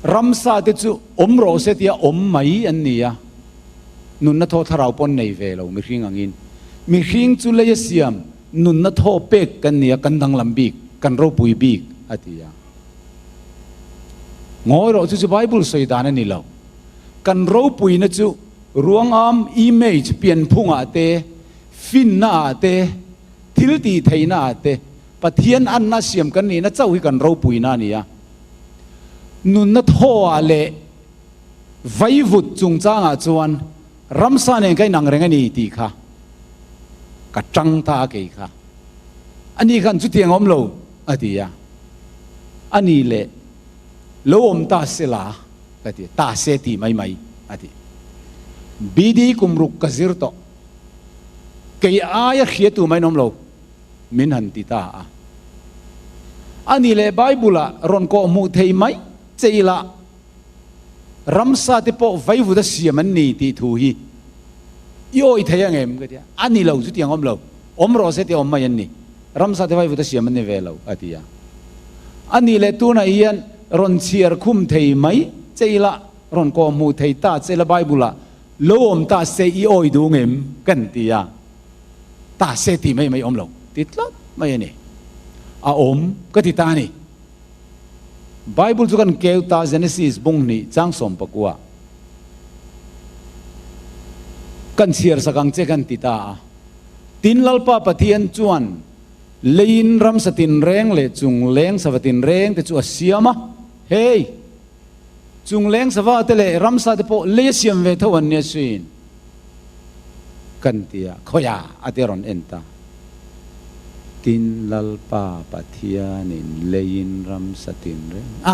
S1: Ramsa te chu awm rawh se tia awm mai an ni a, nunna thaw thlarau pawn nei ve lo mihring angin. Mihring chu lei a siam nunna thaw pek kan ni a, kan danglam bik, kan ropui bik a ti a. Ngawi rawh chu chu Bible sawi dan a ni lo. Kan ropuina chu ruangam, image, pianphungah te, finna ah te, Thil tih theihna ah te Pathian anna siam kan nihna chauh hi kan ropuina a ni a. Nunna thaw ah leh vaivut chungchang ah chuan ramsa nen ka inang reng a ni tih kha ka tang ta a kei kha. Ani khan chutiang a awm lo a ti a. A ni leh lo awm ta se la ka ti a, ta se tih mai mai a ti. BD kum ruk ka zir tawh. Kei aia hriatu mai an awm lo, min han ti ta a. A ni leh Bible-ah rawn kawh hmuh thei mai che ila, ramsa te pawh vaivut a siam an ni tih thu hi i awih thei ang em? Ka ti a. A ni lo, chutiang awm lo. Awm rawh se tih awm mai an ni. Ramsa te vaivut a siam an ni ve lo, a ti a. A ni leh tunah hian rawn chhiar khum thei mai che ila, rawn kawh hmuh thei ta che ila Bible-ah Lo awm ta se i awi duh ngem kan ti a, ta se tih mai mai awm lo ti tlat mai a ni. A awm ka ti ta a ni. Bible chu kan keu ta Genesis bung hnih chang 14 kan chhiar sak ang che kan ti ta a. Tin Lalpa Pathian chuan leiin ramsa tinreng leh chungleng sava tinreng te chu a siam a, hei! Chung leng sava te leh ramsa te pawh lei a siam ve tho an nia suin kan ti a, khawiah a te rawn en ta. Tin Lalpa Pathianin leiin ramsa tin reng a,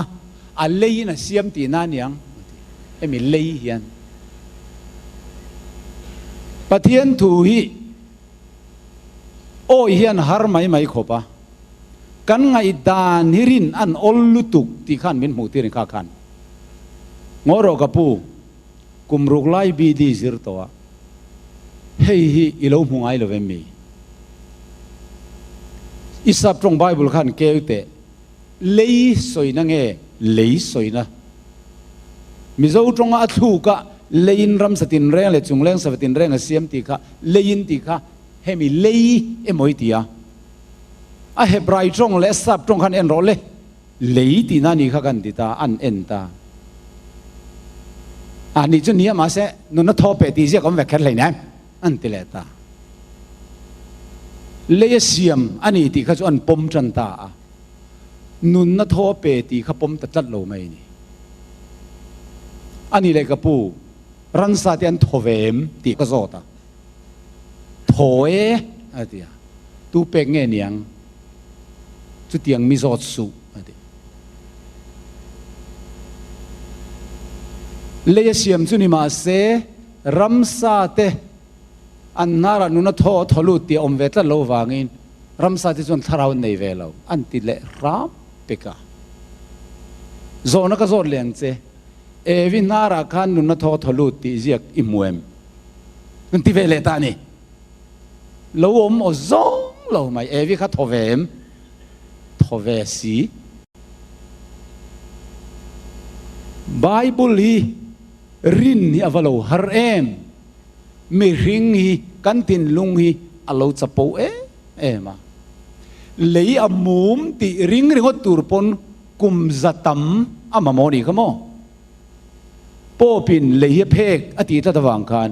S1: a leiin a siam tihna a niang a ti. Hemi lei hian Pathian thu hi awi hian har mai mai khawp a. Kan ngaihdan hi rin an awl lutuk tih khan min hmuh tir kha khan. Ngaw rawh ka pu, kum ruk lai BD zir tawh a, hei hi i lo hmu ngai lo em mi? I sap tawng Bible khan keu teh, lei sawina nge lei sawina? Mizo tawnga a thluk a leiin ramsa tinreng leh chungleng sava tinreng a siam tih kha leiin tih kha hemi lei emaw i ti a. A Hebrai tawng leh a Sap tawng khan en rawh le, lei tihna ni kha kan ti ta, an en ta. A nih chu nia mahse nuna thaw peh tih ziak awm ve kher hleinem an ti leh ta. Lei a siam a ni tih kha chu an pawm tan ta a, nunna thaw pe tih kha pawm ta tlat lo mai a ni. A nih leh ka pu, ransa te an thaw ve em tih ka zawt a. Thaw e a ti a, tu pek nge niang chutiang mi zawt suh a ti. Lei a siam chu ni mahse ramsa te an hnarah nuna thaw a thaw lut tih a awm ve tlat lo vangin ramsa te chuan thlarau an nei ve lo an ti leh hram pek a. Zawhna ka zawt leh ang che, Evi hnarah khan nuna thaw a thaw lut tih ziak i hmu em? Kan ti ve leh ta a ni. Lo awm aw zawng lo mai. Evi kha thaw ve em? Thaw ve si. Bible hi rin hi a va lo har em? Mihring hi kan thinlung hi a lo chapo em em a. Lei a mum tih ring ringawt tur pawn kum za tam a mamawh ni kha maw? Pope-in lei hi a phek a tih tlat avang khan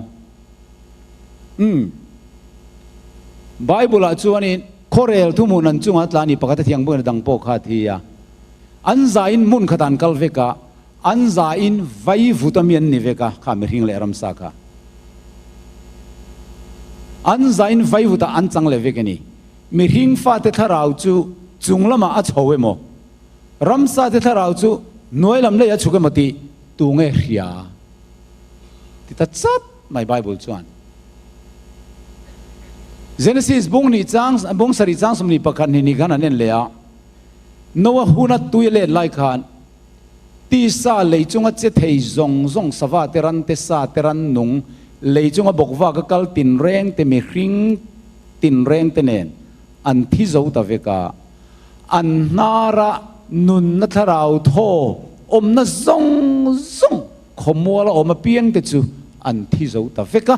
S1: umm Bible-ah chuanin khawrel thuhmun an chunga tla ni pakhat a thiang buaina dang pawh kha a thi a. An zain hmun khat an kal vek a, an zain vai vut ami an ni vek a, kha mihring leh ramsa kha. An zain vai vutah an chang leh vek a ni. Mihring fate thlarau chu chung lamah a chho emaw? Ramsa te thlarau chu hnuai lam lei a chhuk emaw tih tu nge hria? Ti ta chat mai Bible chuan. Genesis bung hnih chang bung sarih chang 21 hnih ni khan an en leh a, Noah huna tui a let lai khan tisa lei chunga che thei zawng zawng sava te ran te sa te ran nung lei chunga bawk vak a kal tinreng te mihring tinreng te nen an thi zo ta vek a. An hnara nunna thlarau thaw awmna zawng zawng khawmuala awm apiangte chu an thi zo ta vek a,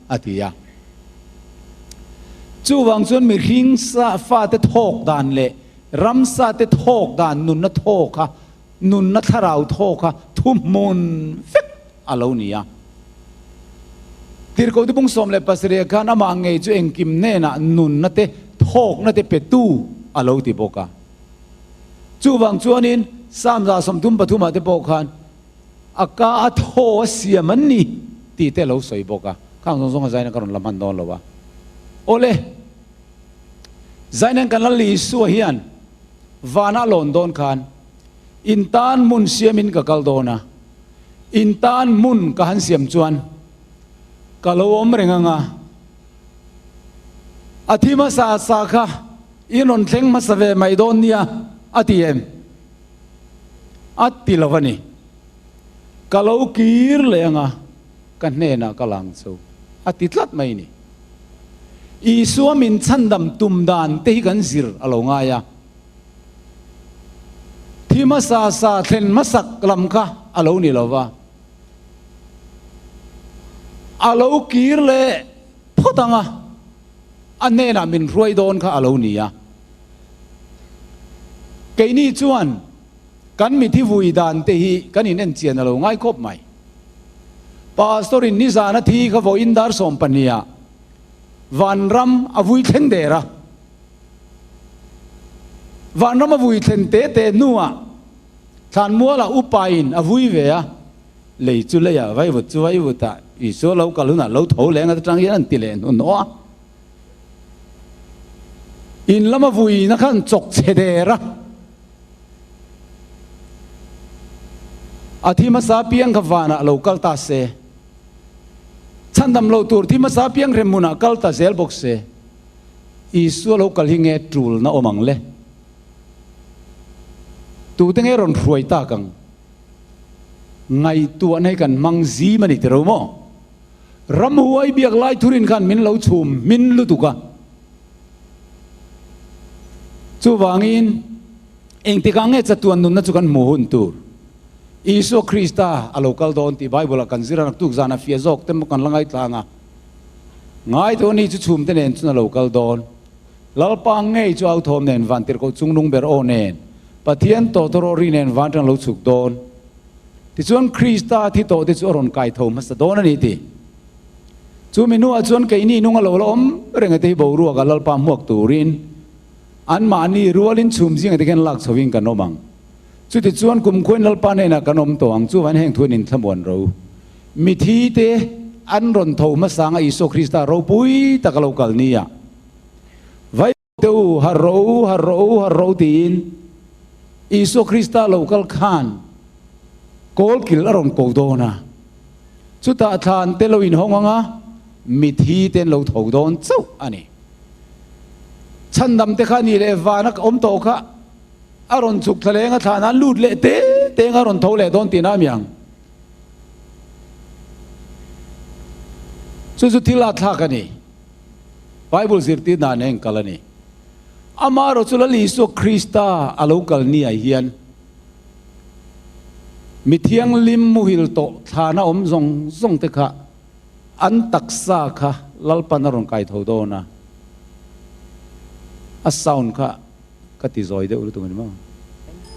S1: a ti a. Chuvang chuan mihring sa fate thawk dan leh ramsate thawk dan nunna thaw kha, nunna thlarau thaw kha thuhmun vek a lo ni a. Tirhkohte bung 17 khan amah ngei chu engkim hnenah nunna te, thawkna te petu a lo ti bawk a. Chuvang chuanin Psalm 133 ah te pawh khan a ka a thaw a siam an ni tih te a lo sawi bawk a. Khang zawng zawng a zaina ka rawn la hman dawn lo a. Awle, zaina kan Lal Isua hian vana a lawn dawn khan in tan hmun siamin ka kal dawn a. In tan hmun ka han siam chuan ka lo awm reng ang a, a thi hmasa sa kha in rawn thleng hmasa ve mai dawn nia a ti em? A ti lo a ni. Ka lo kir leh ang a, ka hnenah ka lang chu a ti tlat mai ni. Isua min chhandam tum dan te hi kan zir a lo ngai a. Thi hmasa sa thlen hmasak lam kha a lo ni lo va, a lo kir leh phawt ang a, a hnenah min hruai dawn kha a lo ni a. Keini chuan kan mithi vui dan te hi kan inenchian a lo ngai khawp mai. Pastor in nizan a thi kha vawiin dar 12 ah vanram a vui thleng der a. Vanram a vui thlen te te hnuah Thlanmualah upain a vui ve a, lei chu leiah vaivut chu vaivutah Isua lo kal hunah lo tho leng atang hian an ti leh hnuhnawh a. In lama vuina khan chawk chhe der a, a thi hmasa piang kha vanah lo kal ta se, chhandam lo tur thi hmasa piang hrem hmunah kal ta zel bawk se. Isua lo kal hi nge tul na awm ang le? Tute nge rawn hruai tak ang? Ngaihtuahna hi kan hmang zim a ni tiro maw? Ramhuai biak lai thurin khan min lo chhum hmin lutuk a. Chuvangin, engtikah nge chatuan nunna chu kan hmuh hun tur? Isua Krista a lo kal dawn tih Bible-ah kan zir a, naktuk zana fiah zawk te maw kan la ngaitlang a. Ngai tawh ni chu chhumte nen chun a lo kal dawn. Lalpa ngei chu authawm nen van tirhkoh chungnung ber aw nen, Pathian tawhtawrawh ri nen van tang lo chhuk dawn. Tichuan Krista thi tawh te chu a rawn kai tho hmasa dawn a ni ti. Chu mi hnuah chuan keini nung a lo la awm reng a te hi boruak a Lalpa hmuak turin anmahni rualin chhum zingah te khian lak chhovin kan awm ang. Chutichuan kumkhuain Lalpa hnenah kan awm tawh ang chuvan heng thuin inthlamuan ro. Mithi te an rawn tho hmasanga Isua Krista ropui tak a lo kal nia. Vai te u, har rawh u, har rawh u, har rawh u tiin Isua Krista lo kal khan kawlkil a rawn ko dawn a. Chutah thlan te lo inhawng anga mithi te an lo tho dawn chauh a ni. Chhandam te kha ni leh vana awm tawh kha A rawn chhuk thla leng a thlan a lut leh te teng a rawn tho leh dawn tihna a mi ang. Chu chu thil a thlak a ni. Bible zirtir dan heng kal a ni. Amaherawh chu Lal Isua Krista a lo kal ni ah hian mi thianghlim muhil tawh thlana awm zawng zawng te kha an taksa kha Lalpan a rawn kai tho dawn a. A sound kha Ka ti zawi deuh lutuk a ni maw?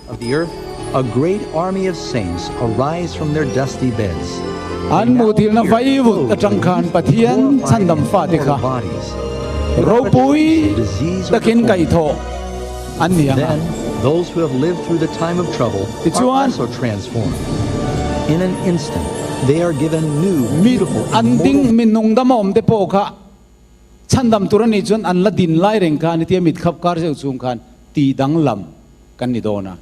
S2: Of the earth, a great army of saints arise from their dusty beds. They
S1: An
S2: now
S1: muhthilhna
S2: appear
S1: vaivut
S2: clothed
S1: atang
S2: in
S1: khan
S2: youthful,
S1: Pathian
S2: glorified
S1: chhandam
S2: and
S1: fate
S2: immortal
S1: kha
S2: bodies, without a trace
S1: ropui
S2: of disease or
S1: takin
S2: deformity.
S1: kaihthawh an ni ang a.
S2: Then, those who have lived through the time of trouble are
S1: Tichuan,
S2: also transformed. In an instant, they are given new,
S1: mi
S2: beautiful,
S1: an
S2: immortal
S1: ding mi nungdam a awm te pawh kha Chhandam tur a nih chuan an la din lai reng khan hetia mit khap kar zeuh chung khan tih danglam kan ni dawn a.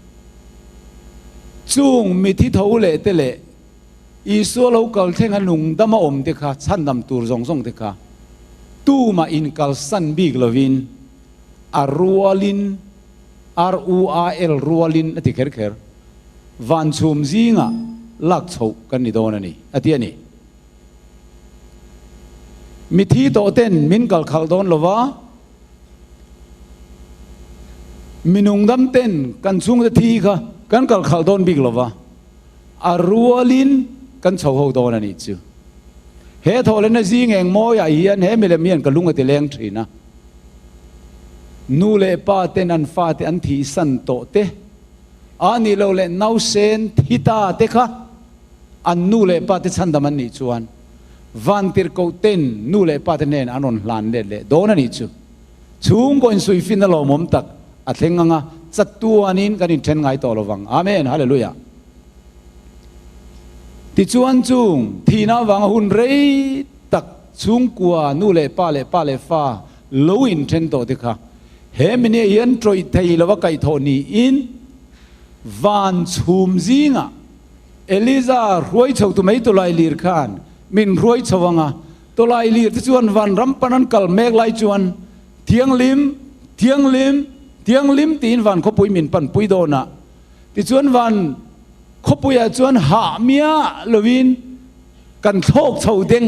S1: Chung mithi tho leh te leh Isua lo kal thlenga nung dama awm te kha chhandam tur zawng zawng te kha tumah inkalsan bik lovin a rualin, R-U-A-L, rualin a ti kher kher. Van chhum zingah lak chhoh kan ni dawn a ni, a ti a ni. Mithi tawh ten min kal khalh dawn lo va, mi nungdam ten kan chhungte thi kha kan kal khalh dawn bik lo va, a rualin kan chho ho dawn a nih chu. He thawhlehna zing eng mawiah hian he milem hian ka lung a ti leng thin a. Nu leh pa ten an fate an thihsan tawh te, a nih loh leh nausen thi ta te kha an nu leh pa te chhandam an nih chuan vantirhkoh ten nu leh pa te hnen an rawn hlan let leh dawn a nih chu. Chhungkaw insuihfinna lawmawm tak a thleng anga chatuanin kan inthen ngai tawh lovang. Amen. Hallelujah. Tichuan chung thihna avanga hun rei tak chhungkua nu leh pa leh pa leh fa lo inthen tawh te kha he mini hian tawih thei lova kaihthawh niin van chhum zingah Eliza hruai chho tu mai tawlai lir khan min hruai chho anga tawlai lir te chuan van ram pan an kal mek lai chuan Thianghlim, Thianghlim, Thianghlim tiin van khawpui min pan pui dawn a. Tichuan van khawpuiah chuan hah miah lovin kan thlawk chho deng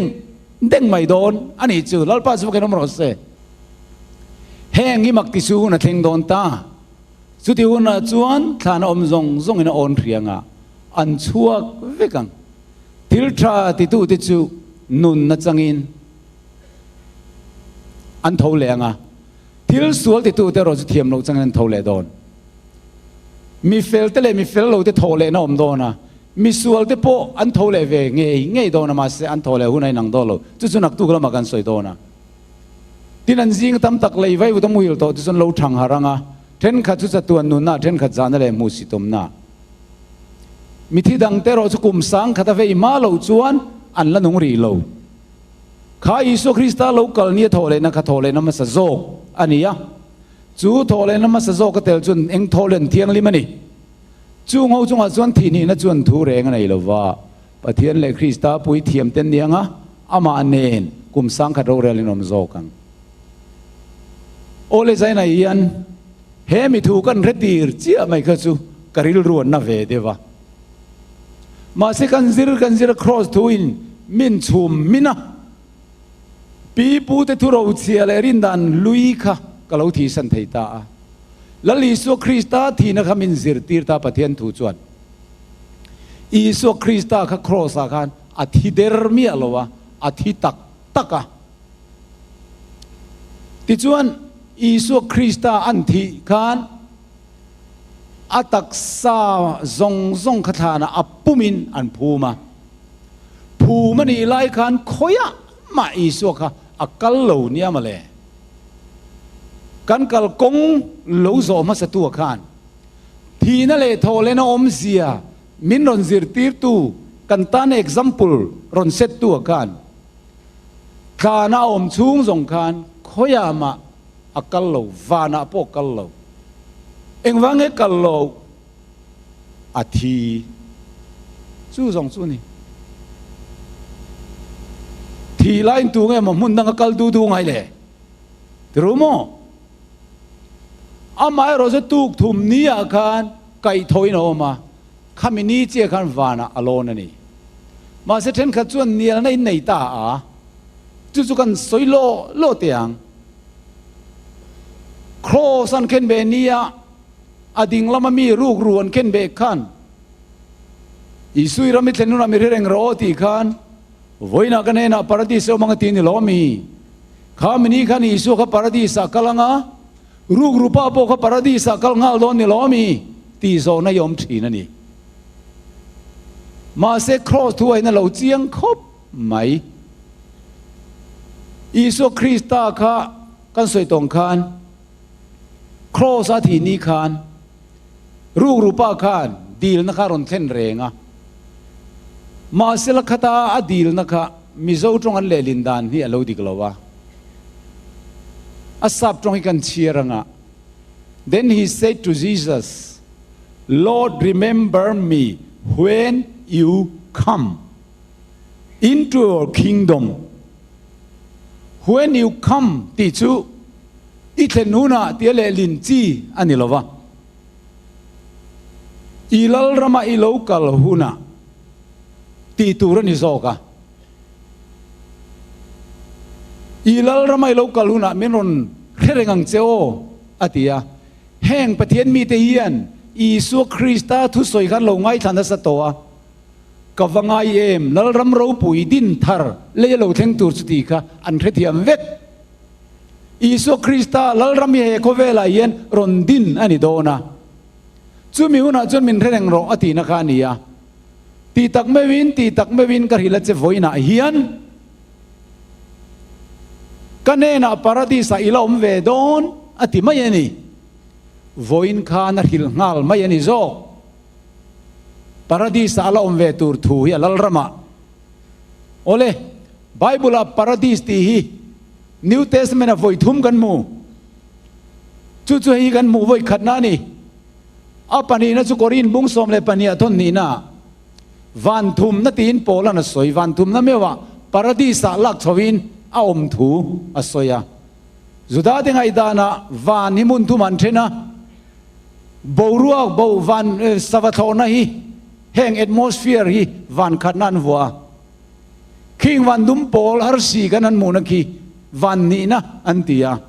S1: deng mai dawn a nih chu. Lalpa chu kan awm rawh se. Heng hi mak ti chu hun a thleng dawn ta. Chuti hunah chuan thlana awm zawng zawngin a awn hriangah an chhuak vek ang. Thil tha titute chu nunna changin an tho leh ang a, thil sual titute erawh chu thiam loh changin an tho leh dawn. Mi felte leh mi fel lote thawh lehna awm dawn a, mi sualte pawh an tho leh ve ngei ngei dawn a, mahse an thawh leh hun a inang dawn lo. Chu chu naktuk lamah kan sawi dawn a. Tin, an zing tam tak lei vai vut a muhil tawh chu chuan lo thang harh ang a, thenkhat chu chatuan nunna, thenkhat zahna leh hmuhsitawmna. Mithi dangte erawh chu kum sangkhat a vei hma loh chuan an la nung rih lo. Kha Isua Krista lo kal nia thawhlehna kha thawhlehna hmasa zawk a ni a. Chu thawhlehna hmasa zawk a tel chuan eng thawhlen thianghlim a ni. Chung ho chungah chuan thihnihna chuan thu reng a nei lo va, Pathian leh Krista pui thiam ten ni anga amah nen kum sangkhat rorel in awm zawk ang. Awle Zaina hian he mi thu kan hre tir chiah mai kha chu ka rilru an na ve deuh a. Mahse kan zir kan zir a Kraws thu in min chhum min a, pi pu te thu rochhia leh rindan hlui kha ka lo thihsan thei ta a. Lal Isua Krista thihna kha min zirtir ta Pathian thu chuan. Isua Krista kha Kraws ah khan a thi der miah lo a, a thi tak tak a. Tichuan Isua Krista an thih khan A taksa zawng zawng kha thlanah a pumin an phum a. Phum a nih lai khan khawiah mah Isua kha a kal lo nia mawle. Kan kal kawng lo zawh hmasatu khan thihna leh thawhlehna awmzia min rawn zirtirtu, kan tan example rawn settu khan thlana a awm chhung zawng khan khawiah mah A kal lo, vanah pawh kal lo. Engvang nge kal lo? A thi. Chu zawng chu a ni. Thi laiin tu nge maw hmun danga kal du du ngai le? Ti ru maw? Amaherawh chu tuk thum ni ah khan kaihthawhin a awm a, khami ni chiah khan vanah a lawn a ni. Mahse thenkhat chuan nialna in nei ta a, chu chu kan sawi law law teh ang. Kraws an khen ve nia, a ding lama mi rukru an khen ve khan, Isui ram i thlen hunah mi hre reng rawh aw tih khan, vawiinah ka hnenah Paradis a awm ang a ti ni lo mi? Kha mini khan Isua kha Paradis ah kal ang a, rukru pa pawh kha Paradis ah kal nghal dawn ni lo mi? tih zawhna i awm thin a ni. Mahse Kraws thu ahin a lo chiang khawp mai. Isua Krista kha kan sawi tawng khan Kraws a thih ni khan rukru pa khan dilna kha a rawn thlen reng a. Mahse la khata a dilna kha Mizo tawng an lehlin dan hi a lo dik lo a. A sap tawng hi kan chhiar anga, Then he said to Jesus, Lord remember me when you come into your kingdom. When you come tih chu i thlen hunah tia lehlin chi a ni lo va. I lalrama i lo kal hunah tih tur a ni zawk a. I lalrama i lo kal hunah min rawn hre reng ang che aw, a ti a. Heng Pathian mite hian Isua Krista thusawi khan lo ngaithla nasa tawh a, Ka va ngai em, Lalram ropui din thar lei a lo thleng tur chu tih kha an hrethiam vek. Isua Krista Lalram hi he khawvelah hian rawn din a ni dawn a, chumi hunah chuan min hre reng rawh a tihna kha a ni a. Tih tak meuhin, tih tak meuhin ka hrilh a che vawiinah hian ka hnenah Paradis-ah i la awm ve dawn a ti mai a ni. Vawiin khan a hrilh nghal mai a ni zawk. Paradis-ah a la awm ve tur thu hi a lalramah. Awle, Bible-ah Paradis tih hi New Testament-ah vawi thum kan hmu. Chu chu hei hi kan hmuh vawi khatna a ni. A pahnihna chu Korin bung 12 ah thawn hnihna ah van thumna tiin Paula'n a sawi. Van thumna meuhah Paradis-ah lak chhoin a awm thu a sawi a. Judate ngaihdanah van hi hmun thum an then a, boruak bo van sava thlawhna hi heng atmosphere hi van khatna an vuah a. Khing van dum pawl arsi kan han hmuhna khi van hnihna an ti a,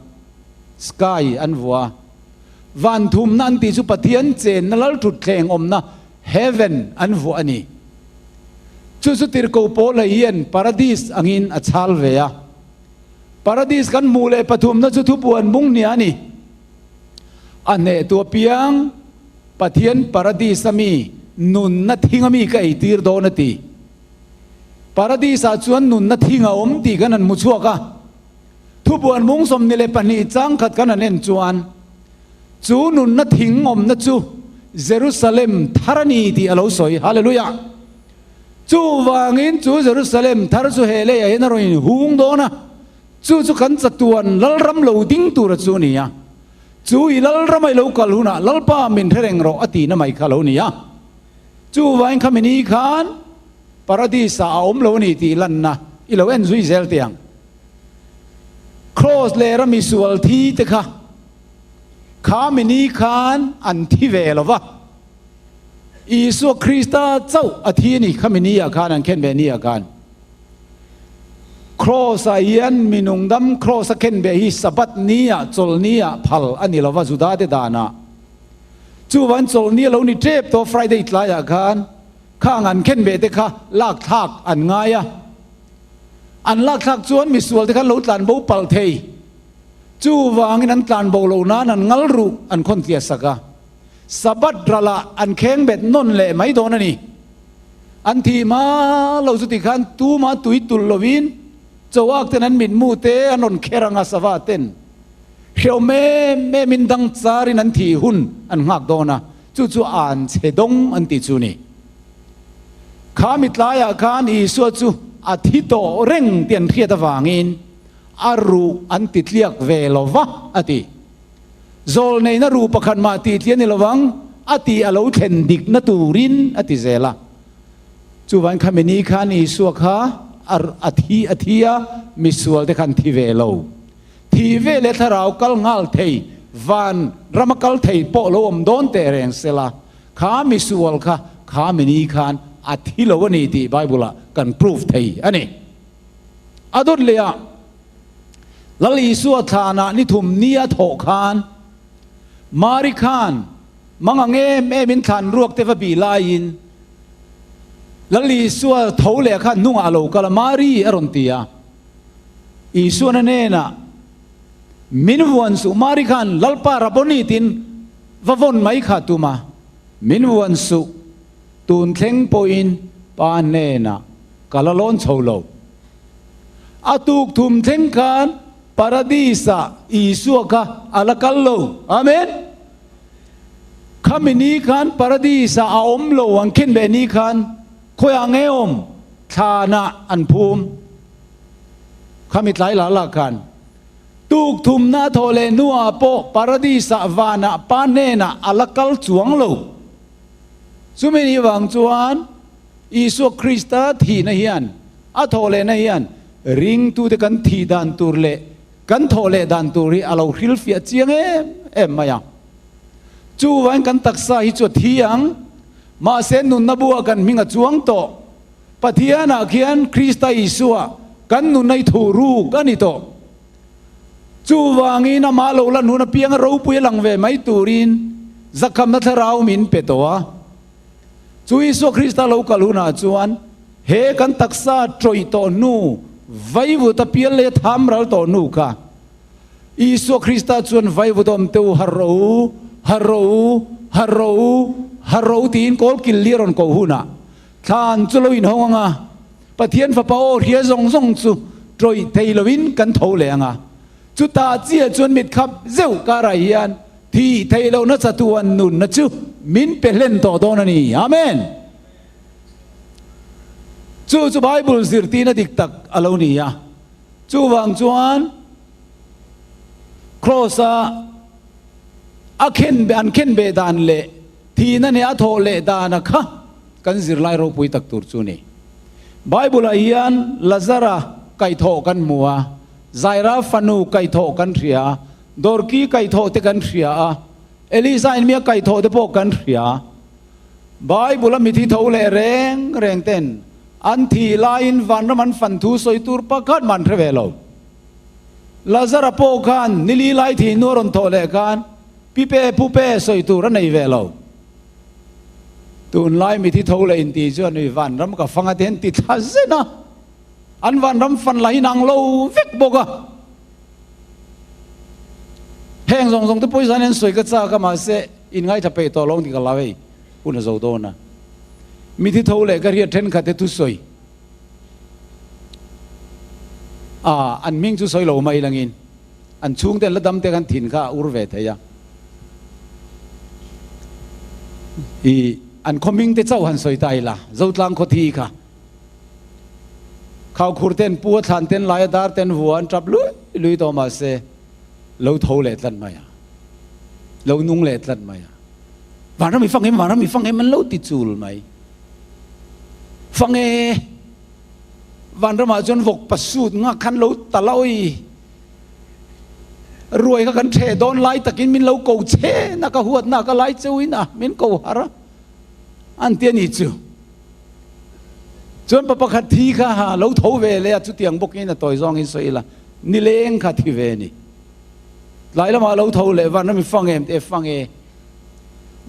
S1: sky an vuah a. Van thumna an tih chu Pathian chenna lalthutthleng awmna Heaven an vuah a ni. Chu chu tirhkoh pawl hlei hian Paradis angin a chhal ve a. Paradis kan hmuh leh pathumna chu thupuan bung hnia a ni. A hnehtu apiang Pathian Paradis a mi nunna thing a mi ka eitir dawn a ti. Paradis ah chuan nunna thing a awm tih kan han hmu chhuak a. Thubuan mung 22 chang khat kan han en chuan, chu nunna thing awmna chu Jerusalem thar a ni tih a lo sawi. Hallelujah! Chuvangin chu Jerusalem thar chu he leiah hian a rawn inhung dawn a, chu chu kan chatuan Lalram lo ding tura chu a ni a. Chu i Lalrama i lo kal hunah Lalpa min hre reng rawh a tihna mai kha a lo ni a. Chuvangin khami ni khan Paradis-ah a awm lo a ni tih lanna i lo en zui zel teh ang. Kraws leh rami sual thi te kha kha mini khan an thi ve lo va, Isua Krista chauh a thi a ni kha mini ah khan an khen ve ni ah khan. Kraws ah hian mi nungdam kraws a khen ve hi Sabbath ni ah chawlh ni ah phal a ni lo va Juda te dan ah. Chuvan chawlh ni a lo ni tep tawh Friday tlai ah khan khang an khen ve te kha lak thlak an ngai a. An lakthlak chuan misual te khan lo tlan bo palh thei. Chuvangin an tlan bo lo nan an ngal ruh an khawn tliah sak a. Sabbath ralah an kheng bet nawn leh mai dawn a ni. An thih hma lo chu tikhan tuma tui tulh lovin chawak ten an mitmu te an rawn kher ang a sava ten hrehawm em em in dang charin an thih hun an nghak dawn a, chu chu an chhe dawng an tih chu ni. Kha mitlaiah khan Isua chu a thi tawh reng tih an hriat avangin a ruh an ti tliak ve lo va, a ti. Zawlneihna ruh pakhat mah tih tliah ni lovang, a tih a lo thlen dikna turin a ti zel a. Chuvangin kha mini khan Isua kha a thi a thi a, misualte khan thi ve lo. Thih ve leh thlarau kal nghal thei, van rama kal thei pawh lo awm dawn teh reng sela, Kha misual kha kha mini khan a thi lo a ni tih Bible ah kan proof thei a ni. A dawt leh ah Lal Isua thlanah ni thum ni a thawh khan Mari khan mang ang em em in thlan ruak te va bih laiin Lal Isua tho leh khan hnungah a lo kal a, Mari a rawn ti a. Isuan a hnenah min vuan suh Mari khan Lalpa Rabboni tiin Va vawn mai kha tum a, min vuan suh, tun thleng pawhin pa hnenah ka la lawn chho lo. A tuk thum thleng khan Paradis-ah Isua kha a la kal lo. Amen! Khami ni khan Paradis-ah a awm lo ang khin ve ni khan khawiah nge awm? Thlanah an phum. Khami tlai lah lah khan. Tuk thumna a thawh leh hnuah pawh Paradis-ah vanah pa hnenah a la kal chuang lo. Chumi ni vang chuan Isua Krista thihna hian, a thawh lehna hian ringtute kan thih dan tur leh kan thawh leh dan tur hi a lo hrilhfiah chiang em em mai a. Chuvain kan taksa hi chu a thi ang, mahse nunna buah kan hming a chuang tawh. Pathianah khian Krista Isua kan nunna hi thuh ruk a ni tawh. Chuvangin amah lo lan hun apianga ropui a lang ve mai turin zakhamna thlarau min pe tawh a. Chu Isua Krista lo kal hunah chuan he kan taksa tawih tawh hnu, vaivut a pial leh a tham ral tawh hnu kha Isua Krista chuan vaivut awm teu har rawh u, har rawh u, har rawh u, har rawh u tiin kawl kil li a rawn koh hunah thlan chu lo inhawng ang a, Pathian Fapa aw hria zawng zawng chu tawih thei loin kan tho leh ang a. Chutah chiah chuan mitkhap zeuh karah hian thih theih lohna chatuan nunna chu min pe hlen tawh dawn a ni. Amen! Chu chu Bible zirtirna dik tak a lo ni a. Chuvang chuan Kraws-a a khen an khen beh dan leh thihna nih a thawh leh dana kha kan zirlai ropui tak tur chu ni. Bible-ah hian Lazara kaihthawh kan hmu a, Zaira fanu kaihthawh kan hria a, Dorki kaihthawh te kan hria a, Elisa in mi a kaihthawh te pawh kan hria a. Bible-a mithi tho leh reng reng ten an thih laiin vanram an fan thu sawi tur pakhat mah an hre ve lo. Lazara pawh khan nili lai thih hnu a rawn thawh leh khan pipe pupe sawi tur a nei ve lo. Tunlai mithi tho leh inti chuan ui vanram ka fang a te an ti thla zen a, an vanram fan lah in ang lo vek bawk a. Heng zawng zawng te pawisa an sawi ka chak a mahse in ngaithla peih tawh lo ang tih ka hlau hei hun a zo dawn a. Mithi tho leh ka hriat thenkhat te thusawi a an hming chu sawi lo mai langin an chhungte an la dam te khan thin kha a ur ve thei a. I an khaw hming te chauh han sawi ta ila, Zotlang khaw thi kha. Khaukhur ten pu a thlan ten lai a dar ten vua an tap lui lui tawh mahse lo tho leh tlat mai a, lo nung leh tlat mai a. Vanram i fang em, vanram i fang em an lo ti chul mai. Fang e, vanramah chuan vawk pasut ngak khan lo tal a awi. Ruai kha kan ṭheh dawn lai takin min lo ko che na ka huatna ka lai cheuhin a min ko har a an ti a ni chu. Chuan pa pakhat thi kha ha lo tho ve leh a chutiang bawkin a tawi zawngin sawi ila nileng kha thi ve ni. Tlai lamah lo tho leh vanram i fang em teh fang e.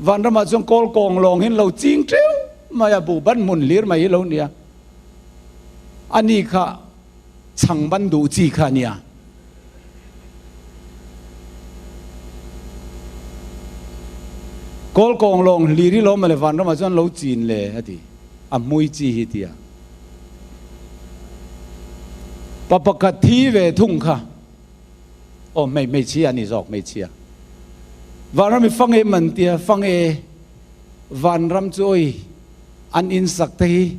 S1: Vanramah chuan kawl kawng lawng hin lo ching ṭeuh mai a buh ban hmun hlir mai hi lo nia. Ani kha Chhang ban duh chi kha a nia. Kawl kawng lawng hlir hi lawm mawle vanramah chuan lo chin le a ti. A hmui chi hi tia. Pa pakhat thi ve thung kha. Aw hmei hmeichhia a ni zawk hmeichhia. Vanram i fang em an tia fang e vanram chu awi an insak te hi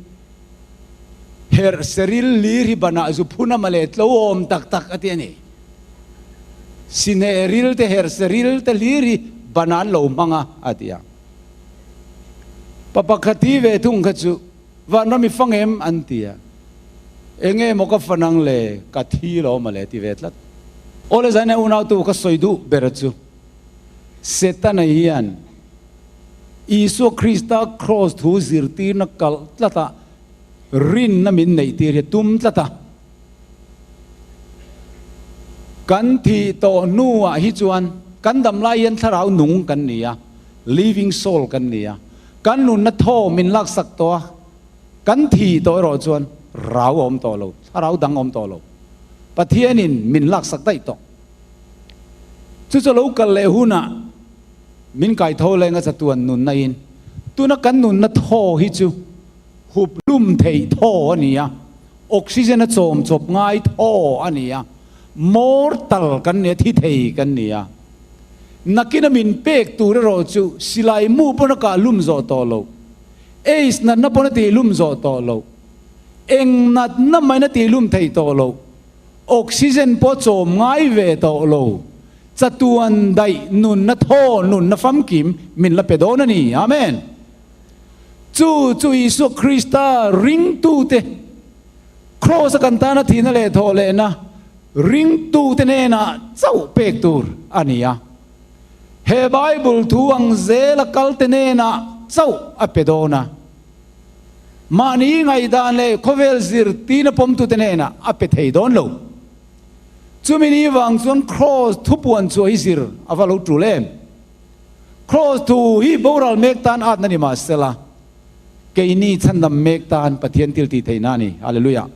S1: Herh seril lir hi banah zu phun a male tlo awm tak tak a ti a ni. Sine ril te herh seril te lir hi banah an lo hmang a, a ti a. Pa pakhat hi ve thung kha chu vanram i fang em an ti a. Enge maw ka fan ang le, ka thi lo male ti ve tlat. Awle zaina unautu ka sawi duh ber chu Setana hian Isua Krista kraws thu zirtirna kalh tlata rinna min neihtir hi a tum tlat a. Kan thih tawh hnuah hi chuan kan dam lai hian thlarau nung kan ni a, living soul kan ni a, kan nunna thaw min laksak tawh a, kan thih tawh erawh chuan rau a awm tawh lo, thlarau dang a awm tawh lo. Pathianin min laksak daih tawh. Chu chu lo kal leh hunah Min kai tho leng a chatuan nunna in tuna kan nunna thaw hi chu hup lum theih thaw a ni a, oxygen a chawm chawp ngai thaw a ni a, mortal kan ni a, thi thei kan ni a. Nakina min pek tur erawh chu silai mu pawn a kah lum zawh tawh loh, aids natna pawn a tih lum zawh tawh loh, eng natna main a tih lum theih tawh loh, oxygen pawh chawm ngai ve tawh lo. Chatuan daih nunna thaw nunna famkim min la pe dawn a ni. Amen. Chu chu Isua Krista ringtute Kraws-a kan tana thihna leh thawh lehna ringtute hnenah chauh pek tur a ni a. He Bible thu ang zela kalte hnenah chauh a pe dawn a. Mahni ngaihdan leh khawvel zirtirna pawmtute hnenah a pe thei dawn lo. Chumi ni vang chuan Kraws thupuan chhuah hi zir a va lo tul em? Kraws thu hi boral mek tan atna ni mahsela, keini chhandam mek tan Pathian thil tih theihna a ni. Hallelujah!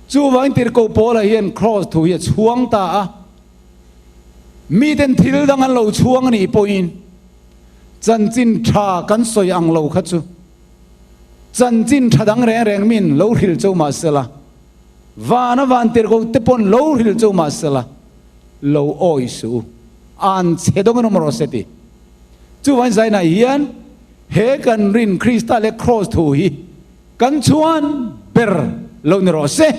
S1: Chuvangin Tirhkoh Paula hian Kraws thu hi a chhuang ta a, miten thil dang an lo chhuang a nih pawhin chanchin tha kan sawi ang lo kha chu chanchin tha dang reng reng min lo hrilh cho mahsela, Vana van tirhkoh te pawn lo hrilh chu mahsela lo awi suh u, an chhe dawng in awm rawh se ti. Chuvain zainah hian he kan rin Krista leh Kraws thu hi kan chhuan ber lo ni rawh se.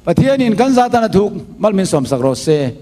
S1: Pathianin kan za tan a thuk mal min sawmsak rawh se.